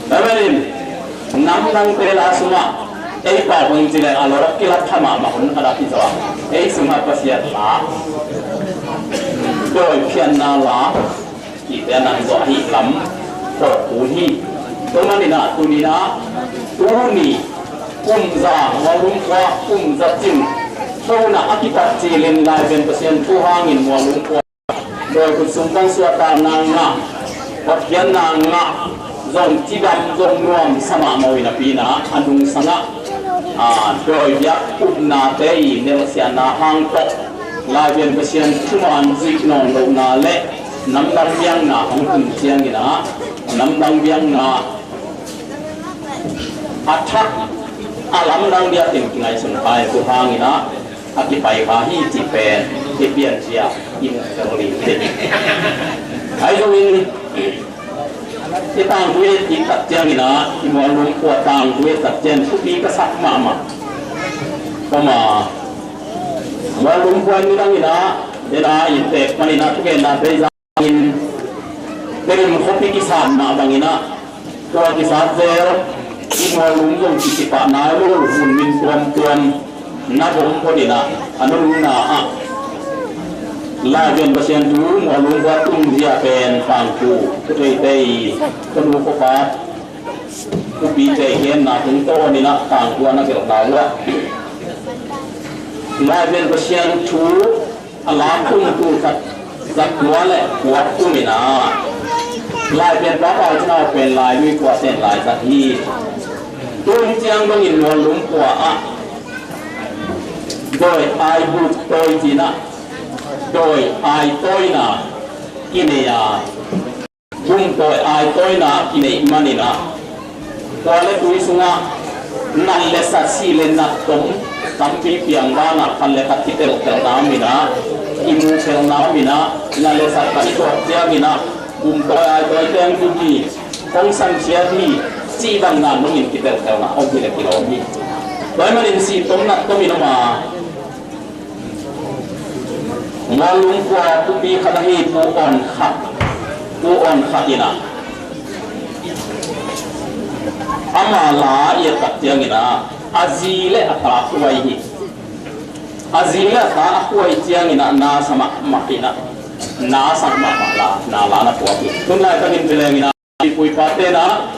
Tua pen in namdangte la sungah ei pau bang ci le a lawrak kilat tha mahmah hun a dak hi zaw a. Ei sungah Pasian la, dawi phianna la, cihte a nang zawh ahih lam tawh kul hi. Tua maninah tuninah tuni kum za, Mualum khua kum za cin thawnah a kipat cilin Laiven Pasian thu hangin Mualum khua dawi kut sung pan suahtakna ngah, hotkhiatna ngah, zong cidam zong nuam sa mahmah uh hi napi inah a nungsangah dawi biak upnate i nelsiatna hang tawh Laiven Pasian thuman zuih nawn lohna le namdang biakna hong tun cianginah namdang biakna a thak a lamdang biakinn kingaihsun kha in tu hanginah a kipai kha hi cih pen i piancil i muh tel ding hi. Ahi zongin i tangthu i tak cianginah i Mualum khua tangthu i tak ciang thupi ka sak mahmah. Koma Mualum khua in nidanginah dena i tek paninah thugenna pei za in Tedim khuapi kisat mah banginah tua kisat zel i Mualum zong kicipah nai lo hun min tuamtuam na bom phoninah a nunna ah Laiven Pasian thu Mualum khua tungzia pen tangthu thutheite i tonu khuapa thupite genna tungtawninah tangthu a na gelhna uh ah Laiven Pasian thu a la tung tu khat za kua le kua kum inah Laipian pa Pau Cin Hau pen Lailui khua ten lai zat hi. Tun ciang dongin Mualum khua ah dawi ai buk tawi cinah dawi ai tawina kinei a, bumtawi aitawina kineih maninah tua le tui sungah nat le sat, sih le nat tom tampi piang banah khat le khat kiteltelna om inah, kimuhkhelhna om inah, nat le sat khat i tuak cianginah bumtawi aitawi teng tuki hong sansiat hi cih bang nan dongin kiteltelna om hi le kilawm hi. Tua ahih manin sih tom nat tom in om a Mualum khua thupi khat ahi Pu Awn Khat, Pu Awn Khat inah ama la i et tak cianginah a zi le a ta khuai hi. A zi le a ta a khuai cianginah na sa mahmah inah, na sa mahmah la, na la na puak hi. Tunlai takin pilenginah Pui pate na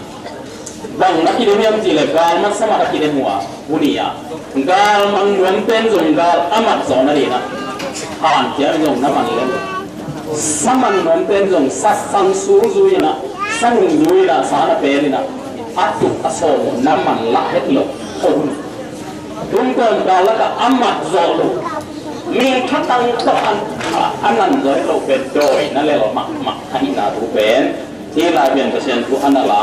bang na kidem hiam cih leh gal mat sa mat a kidem uh a, hun hi a. Gal man nuam pen zong gal a mat zawh na ding a, han ciang zong na man lel. Sa man nuam pen zong sa sang sung zui in a, sa nung zui in a, sa na pel in a, a tuk a sawm uh na man lah het lo. Ko hun tung tawn gal lakah a mat zawh lo, mi thatang tawh a nan zawh het lo pen dawi na lel mahmah a hihna thu pen. Hih lai pian Pasian thu a na la,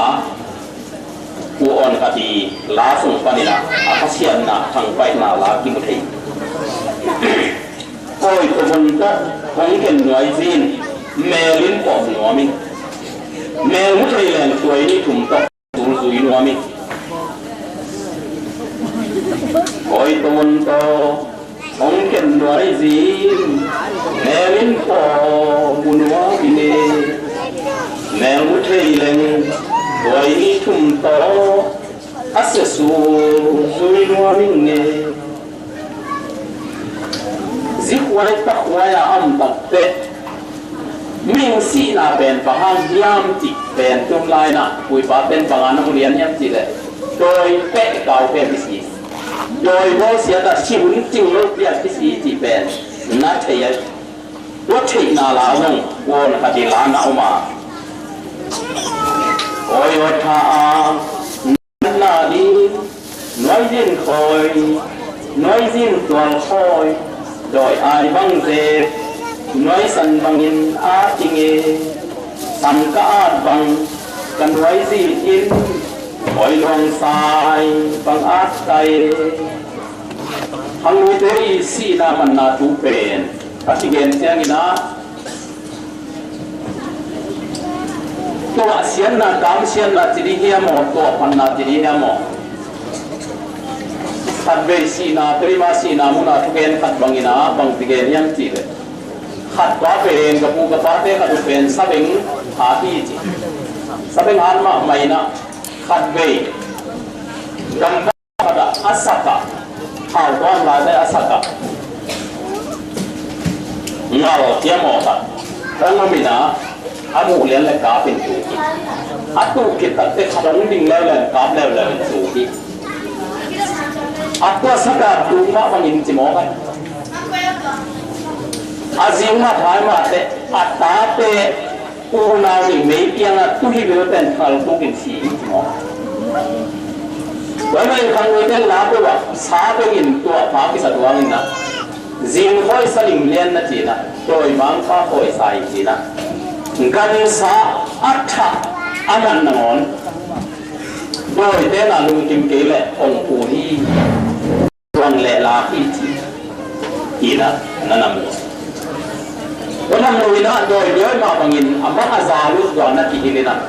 Pu Awn Khat i la sung panin a, a khasiatna thangpaihna la kimu thei. Kawi tawh bawng tawh Hong ken nuai zin, mel in pawm nuam in. Mel mu thei leng tuai ni thum tawh tul zui nuam in. Koi ton tawh hong ken nuai zin, mel in pawm mu nuam in e. Mel mu thei leng tuai ni thum tawh a sia su zui nuam in e. Zi khuai tak khuai a om tak teh, mihing sihna pen bang hang hiam cih pen tum lai-in ah, puipa pen bang a na mu lian hiam cih leh, dawi peh kau pen kisi. Dawi bawl siat a si hun cing lo pian kisi cih pen na thei a. Tua theihna la zong kuan khat i la na om a. Koi aw tha a, na ding, nuai zin khawi, nuai zin tual khawi, dawi ai bang zep, nuai san bangin a ting e, san ka at bang, ka nuai zin in, koi luang sai bang at kai e. Hang nuite i sihna manna thu pen a kigen ciangin ah, tua sianna, kam sianna ci ding hiam aw, tua panna ci ding hiam aw? Khatvei sihna, tua i ma sihna muna thugen khat bangin ah, bang kigen hiam cih leh, khat pa pen ka pu ka pate khat uh pen sabeng hat hi ci. Sabeng hat mahmah in ah, khatvei gam khat ah a sak ah, thau tuam lai te a sak ah, ngal kia maw khat hong om in ah, a muh lian le kap in tuk hi. A tuk khit tak teh khat hong ding leuleu in kap leuleu in tuk hi. A tua sak ah tuk mah bangin ci maw khat, a zing mah thai mah teh a tate unau nih mei kiangah tuhi bel pen thal tukin si hi ci maw? Tua mah in khangnoite la peuh ah sa bengin tua pa kisa tuang in ah, zing khawi sa lim lian na ci in ah, dawi mangpa khawi sa hi ci in ah, gansa a thah a nat nangawn dawite na lungkim kei leh hong pu hi. Tuang leh lak hi ci in ah na nam lo. Tua nam lo in ah dawi dawi mah bangin a mang a za lut tua na kihilh in ah,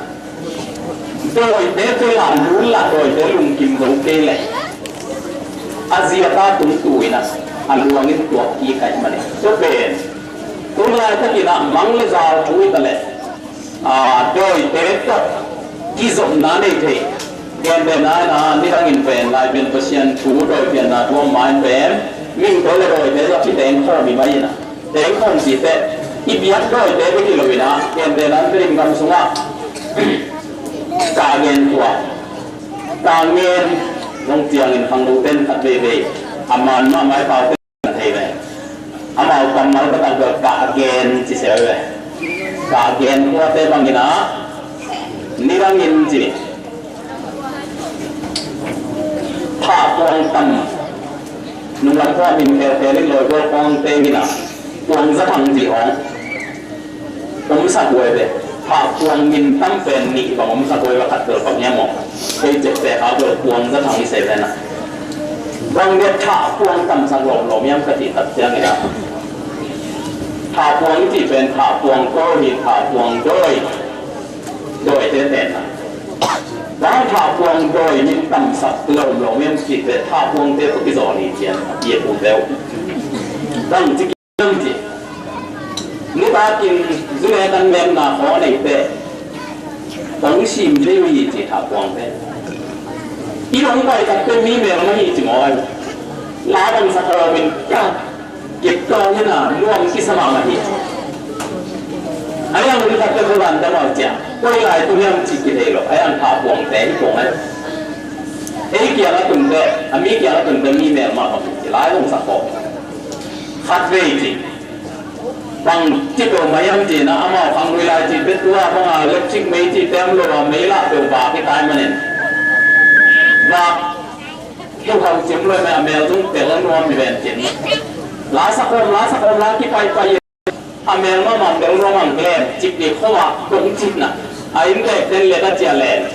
dawite tua la lul lah dawite lungkim zo kei leh a zia ta tung tu in ah a luang in tuak kik ahih manin tua pen tua laitak in ah mang le zal thu hi ta leh, a, dawite tawh kizopna nei thei. Gentehna in ah, nidangin pen Laipian Pasian thu dawi pianna thu om ma in pen mihingte le dawite tawh kiteng khawm hi mai in ah, teng khawm cih teh i biak dawite bek hi lo in ah, gentehna in Tedim gam sungah kah gen tua, kah gen zong ciangin khangno ten khat veivei a man mahmah i paute thei ve. Amau kammal ka tak bel kah gen ci se ve. Kah gen kuate bangin ah, nidangin ci, thah puang tam, nunglam khua min khelkhel in lawi gual khawng te min ah, puang za thang ci hawng om sak huai ve. Thah puang min tam pen nih bang om sak huai ve, khat bel bang hiam aw? Kei cek tek a bel puang za thang i sei ven a. Bang bia thah puang tam sak lawmlawm hiam ka cih tak ciangin a, thah puang i cih pen thah puang kawl hi, thah puang dawi, dawite pen a. Bang thah puang dawi min tam sak lawmlawm hiam cih pen thah puangte tawh kizawn hi cian a, pia pute uh. Bang ci Lam ci. Nitakin zune kan lemna khawng a neite kong sim thei uh hi ci thah puangte. I lawng pai takte mi mel mah hi ci maw ai. La bang sa khawmin ka kip kawng hi na nuam kisa mahmah hi. A yang nitakin khualan ta maw cia. Koi lai tu hiam ci kithei lo. A yang thah puangte hi puang ai. Ei kiang a tunte, a mi kiang a tunte mi mel mah bang hi ci lai bang sa khawng. Khatvei ci. Bang ci peuh mah hiam cih na, amau khang lui lai cih peuh tua bang a electric mei cih tem lo a mei lah peuh vak i tai manin. Vak keu hau cim lo mah a mel zong tel a nuam i ven cin. La sa khawm, la sa khawm, la kipaipai a mel mah mah tel nuam ang lem cik ni khawm a dong cik na. A inn tek ten let a cia lem.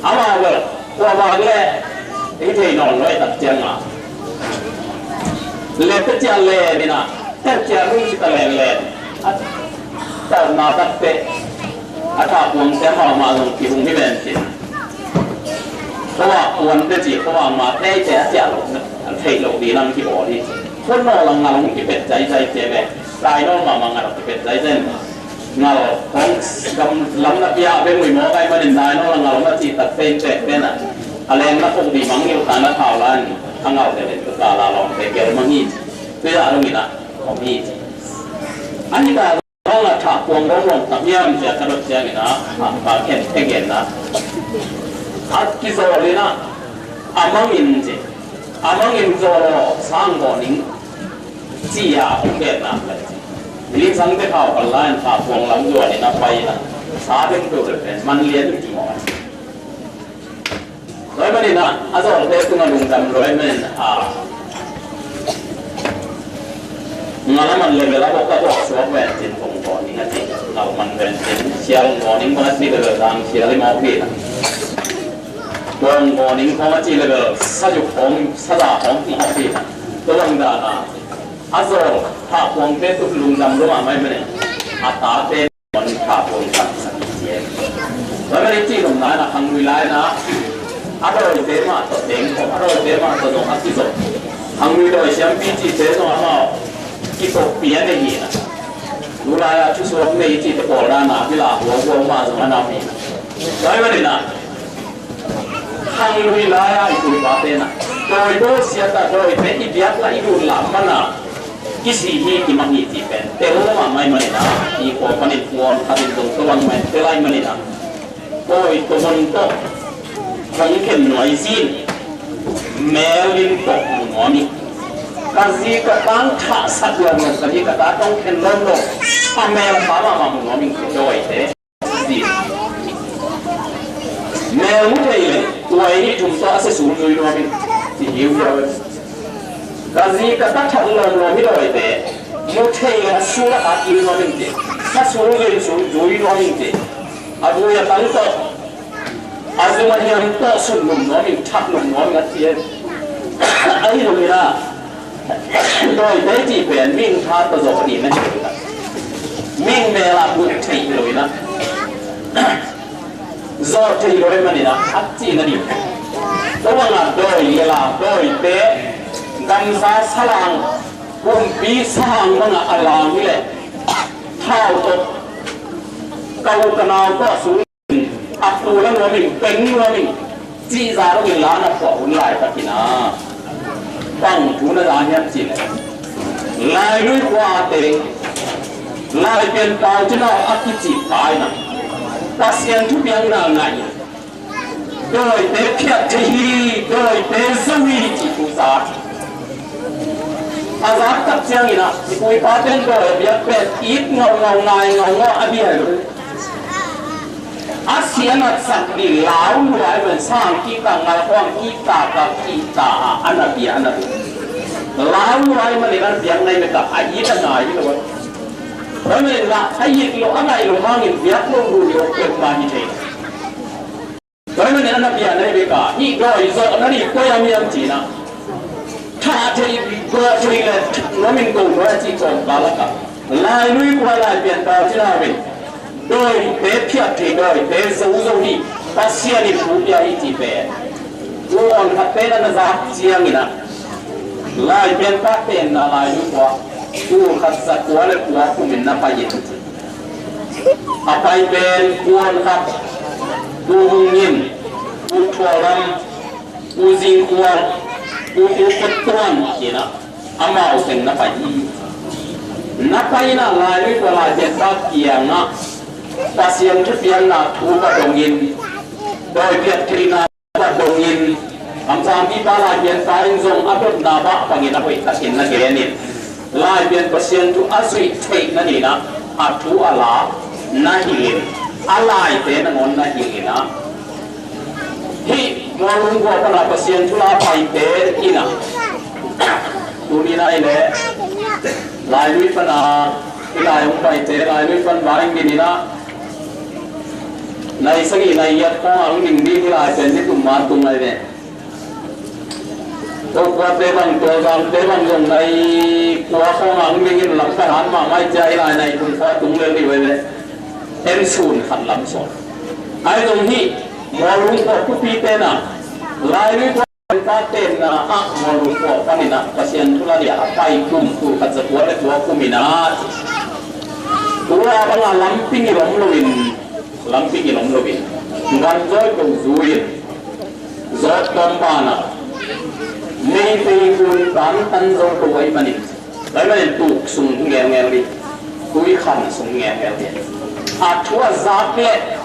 Amau bel khua vak le i thei nawn lo i tak ciang a. Let a cia lem i na. Tel cia lung ci ta lenglen. A tawpna takteh a thahpuangte amau mah zong kihung hi ven cin. Khuavak puante ci, khuavak mah teite a ciah loh, a theih loh ding lam kibawl hi. Khua nawl a ngal hong kipet zaizai te ve. Lai nawl mahmah ngal hong kipet zaizai. Ngal hong gam lam na pia ve mui mawk ahih manin lai nawl a ngal hong a cih takteh in pek pen a, a leng na kong dih mang hilh ta na thau la in a ngal te len tu ka la lawngte gel mang hi. Tui a dong in a om hi. An hi ta zong a thahpuang dong lawng tam hiam cia ka dot ciangin a, a, a khen khe gen na. A kizawl in a, a mangin ci. A mangin zawl aw sang baw ning. Ci a hong gen na. Li sang te khau kal lai in thahpuang lam zuan in a pai in a. Sa deng tu le pen man lian in ci maw. Loi manin a, a zawlte tungah lungdam loi manin a, ngala man level a bawk a bawk suak ven cin kong baw ning a ci, ngala man ven cin, sial baw ning bang a ci level dang sial i mawk hi na. Kong baw ning kong a ci level, sa juk kong, sa da kong mawk hi na. Tua bang dan a, a zawl, thahpuangte tung lungdam lua mahmah manin, a tate, Mawng tha pong saksak ci e. Tua mah i cih nopna in a khanglui lai in a, a dawite mah tawh teng khawm, a dawite mah tawh zong a kizop. Khanglui dawi siampi cihte zong amau kizop pian ahi na. Nu lai-a thusuak nei cihte pawl dan a, bila huahua mah zong a nam hi na. Tua mah in a, khanglui lai-a i pu i pate na, dawi bawlsiat a, dawite i biak la i lut lam man a, kisi hi, kimang hi cih pen tel mahmah ahih manin a, i khua panin puan khat in zong tua bang mah in tel ahih manin a, dawi tua bang tawh hong khen nuai zin, mel in tawh mu nuam ing. Ka zi ka tang thahsak lawm lo, ka zi ka ta tawh hong khen lawm lo, a mel kha mahmah mu nuam ing, dawite. Mel mu thei leh, tua i nih thum tawh a sia sung zui nuam ing, ci hiuhiau. Ka zi ka ta thak lawmlawm hi dawite, mu thei leh a sung a khat zui nuam ing ci, a sung zui sung zui nuam ing ci. A vui a tang tawh, a zum a hiam tawh sung nuam nuam ing, thak nuam nuam ing a ci e. Ahi zongin a, dawite cih pen mihing tha tawh zawh ding na hi lo in a, mihing mel ah buk thei hi lo in a, zawh thei lo ahih manin a, a cihna ding. Tua bangah dawi i la, dawite gamsa salang, kumpi sahang bangah a lam hi leh, thau tawh ka u ka nau tawh a sung a pu la nuam ing, peng nuam ing, cih za dongin la na phuah hun laitakin a, bang thu na za hiam cih leh, Lailui khua a teng, Laipian Pau Cin Hau a kici pa in a, Pasian thupiakna ngah in, dawite phiat thei hi, dawite zo hi cih thu za. A zak tak ciangin a, i pu i pate in dawi a biak pen it ngaungau, ngai ngaungau a bia hi lo. A si a natsak ding lau lua ahih manin sang kihta, ngal khuang kihta, kal kihta a, a na bia a na bia. Lau lua ahih manin a na biak nai bek a, a it a ngai hi lo a. Tua ahih manin a it lo, a ngai lo hangin biak lo, lu lo peuhmah hi thei. Tua ahih manin a na bia nai bek a, hih dawi zawhna ding koi hiam hiam ci-in a, thah thei, gawh thei leh nuam in ko nuai a cih kawmkal lakah, Lailui khua Laipian Pau Cin Hau in dawite phiat thei, dawite zo zo hi, Pasian in thu pia hi cih pen. Tua khat pen a na zak ciangin a, Laipian Pau tenna Lailui khua, tul khat za kua leh kua kum in na pai in. A pai pen kuan khat, Pu Hung Ngin, Pu Thual Lam, Pu Zing Khual, Pu, Pu Kut Tuan, ci-in a, amau teng na pai hi. Na pai in a Lailui khua Laipian Pau kiangah Pasian thupiakna thu va dongin, dawi phiat theihna va dongin, kamsangpipa Laipian Pa in zong a dotna mah bangin a hoih takin na gen in, Laipian Pasian thu a zuih theih nadingin a thu a la na hilh in, a laite nangawn na hilh in a, hih Mualung khua pan a Pasian thu la paite in a, tuni-in a hi leh Lailui pan a, hih lai hong paite, Lailui pan vai hong din in a, nai sagih nai giat khawng a hong ding ding hih lai pen ni tum ma tum lai ve. Tokuate bang, Tualzangte bang zong nai kua khawng ang dingin lam ka han mahmah cia i lai nai kum khua tung lel dih veve. En sun khat lam sawn. Ai zong hi, Mualung khua tupite na, Lailui khua ta tenna ah Mualung khua panin ah Pasian thu la dia a pai kum, tul khat za kua le kua kum in ah, tua banga lamping i lom loin, lamping i lom loin, ganzawi ko zui in, zawt tawm banah Meitei gun kan tan zo ko ahih manin, ahih manin tuk sung ngelngel dih, tui khan sung ngelngel dih. A thu a zak leh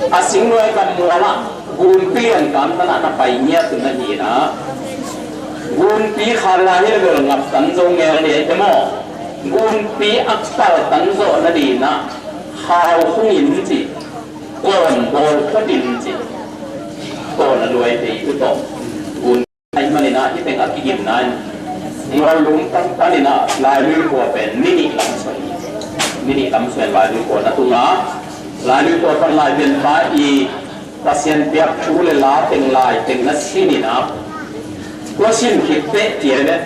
a singluai kam mualah gunpi an kan tan ah na pai ngiat un ahi na. Gunpi khan lai hi le bel ngap tan zo ngel dih te maw? Gunpi a kal tan zawh nadinah khau khung in ci, kawn bawl phot in ci, kawn a luai thei tu tawh gun ahih maninah hih teng a kigimna in Mualung pan paninah Lailui khua pen ni nih lam suan hi. Ni nih lam suan Lailui khua na tunga Lailui khua pan Laipianpa i Pasian piak thu le la teng lai teng na sininah, tua sin khit teh tia le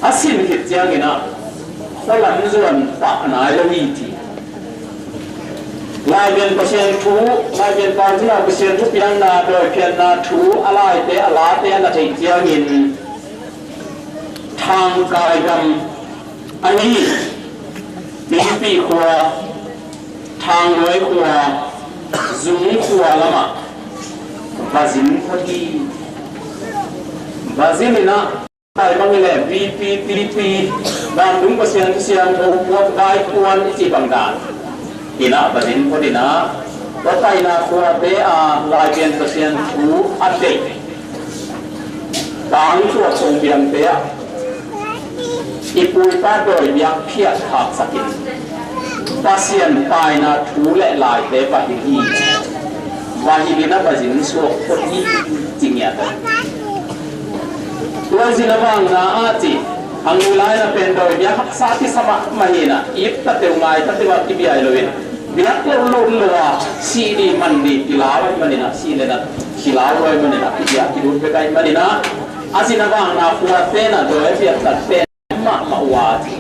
a sin khit cianginah khualam zuan pah nai lo hi ci. Laipian Pasian thu, Laipian Pasian thu piakna, dawiphiatna thu a laite a late a na theih ciangin Thangkai gam ahi Pingpih khua, Thangluai khua, Zung khua lamah va zin phot hi. Va zin inah Lai bang hileh V P P P, Vantung Pasian thu siangtho puak vai puan i cih bang dan inah va zin phot inah, va paina khuate a Laipian Pasian thu a deih tangthuak kong biangte ah i puipa dawi biak phiat khaksakin Pasian paina thu le laite va hilh hi. Va hilh inah va zin suak phot hi ci ngiat. Tua zin a vangna ah ci, a ngui lai na pen dawi biak haksa kisa mahmah hi inah, ip ta teuh ngai ta teuh ah kibiai loin biak lo lo lo a sih dih man dih kilau ahih maninah, sih le nat kilau lo ahih maninah, kibiak kilut bek ahih maninah, a zin a vangna khuate na dawi biak ta pen mahmah uh a ci.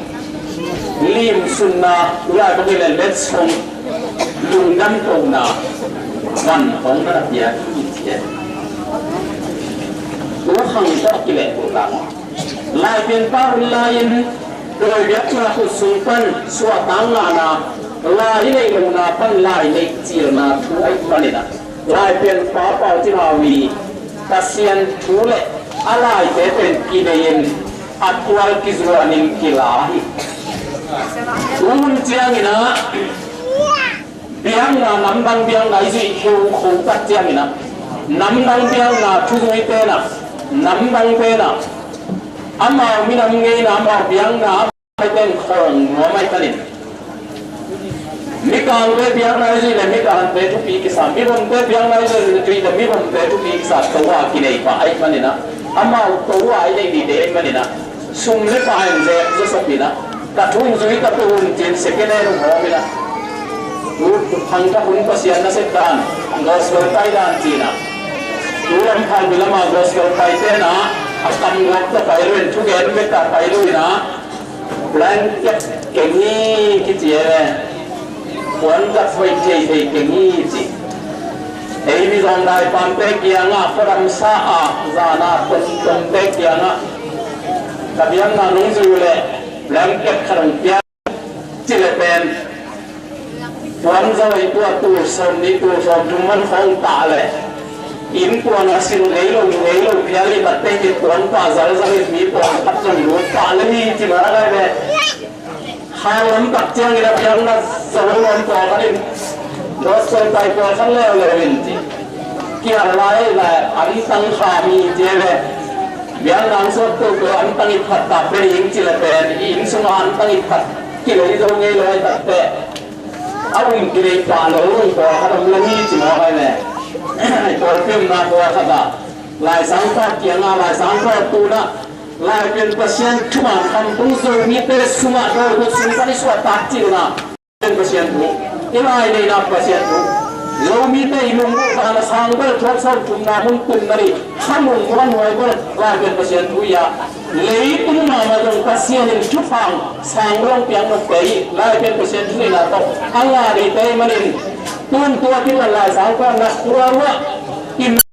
Limsunna, u lai bang hileh letsong, lungdam kohna van hong na na piak hi ci. Tu khang tawh kileh kohna Laipianpa hun lai-in dawi biakna khut sung pan suahtak ngahna, lai i neih lohna pan lai neih cilna thu ahih maninah Laipianpa Pau Cin Hau i Pasian thu le a laite pen kinei-in a tual kizuanin kila hi. Tu hun cianginah biakna, namdang biakna i zuih kheu khopat cianginah namdang biakna thuzui tenah, namdang tenah amau minam ngeina, amau biakna a pai ten khawng nuam ahih manin, Mikangte biakna i zuih le Mikangte thupi kisa, mivomte biakna i zuih le mivomte thupi kisa, tua kinei pah ahih maninah amau tua i neih dih te ahih maninah sum le pai in zek zawsop inah, ka thu in zui ka tu hun cin second hand hong hawm inah, tu khang ka hun Pasian nasep dan, gospel pai dan cinah, tu lam Phalbi lama gospel pai tenah a kam guak tawh pai lo in, thugen bek ah pai lo inah, blanket keng hi kici e, puanzat hoih theithei keng hi ci. Ei Mizawng daipamte kiangah khuadamsa ah zana tontonte kiangah ka biakna nong zui uh leh blanket khat hong pia ci le pen, puanzat hoih tua tul sawmnih tul sawmthum man khawng tah leh innkuan a sin ngei lo ngei lo phial i mat teng in puan pah zalzal in mi pawlkhat zong lut pah le hi ci mah a lai leh, khang lam tak ciangin a biakna zo nuam pawlkhat in dawt soi pai pawlkhat leuleu in ci. Kial lai lai antang kha mi ci le biakna ang sawt toto antang i phat tak pen ing ci le pen i inn sungah antang i phat kilei zo ngei lo ai tak teh a um kilei pah lo i pawlkhat om la hi ci mawk ai le. I pawlpi omna pawlkhat ah Laisangpa kiangah, Laisangpa tunah Laipian Pasian thuman khamtung Zomite sungah dawi khut sung pan i suahtak cihna Pasian thu, i lai neihna Pasian thu, Zomite i lungmuh dan a sang bel thuak sawm thumna hong tun na ni. Kha lungmuan huai bel Laipen Pasian thu hi a, leitung mahmah zong Pasian in thupha sang bel hong piak nop kei hi. Laipen Pasian thu hi na tawh a ngah ni te manin tun tua kipan Lai Siangtho na tua ruah in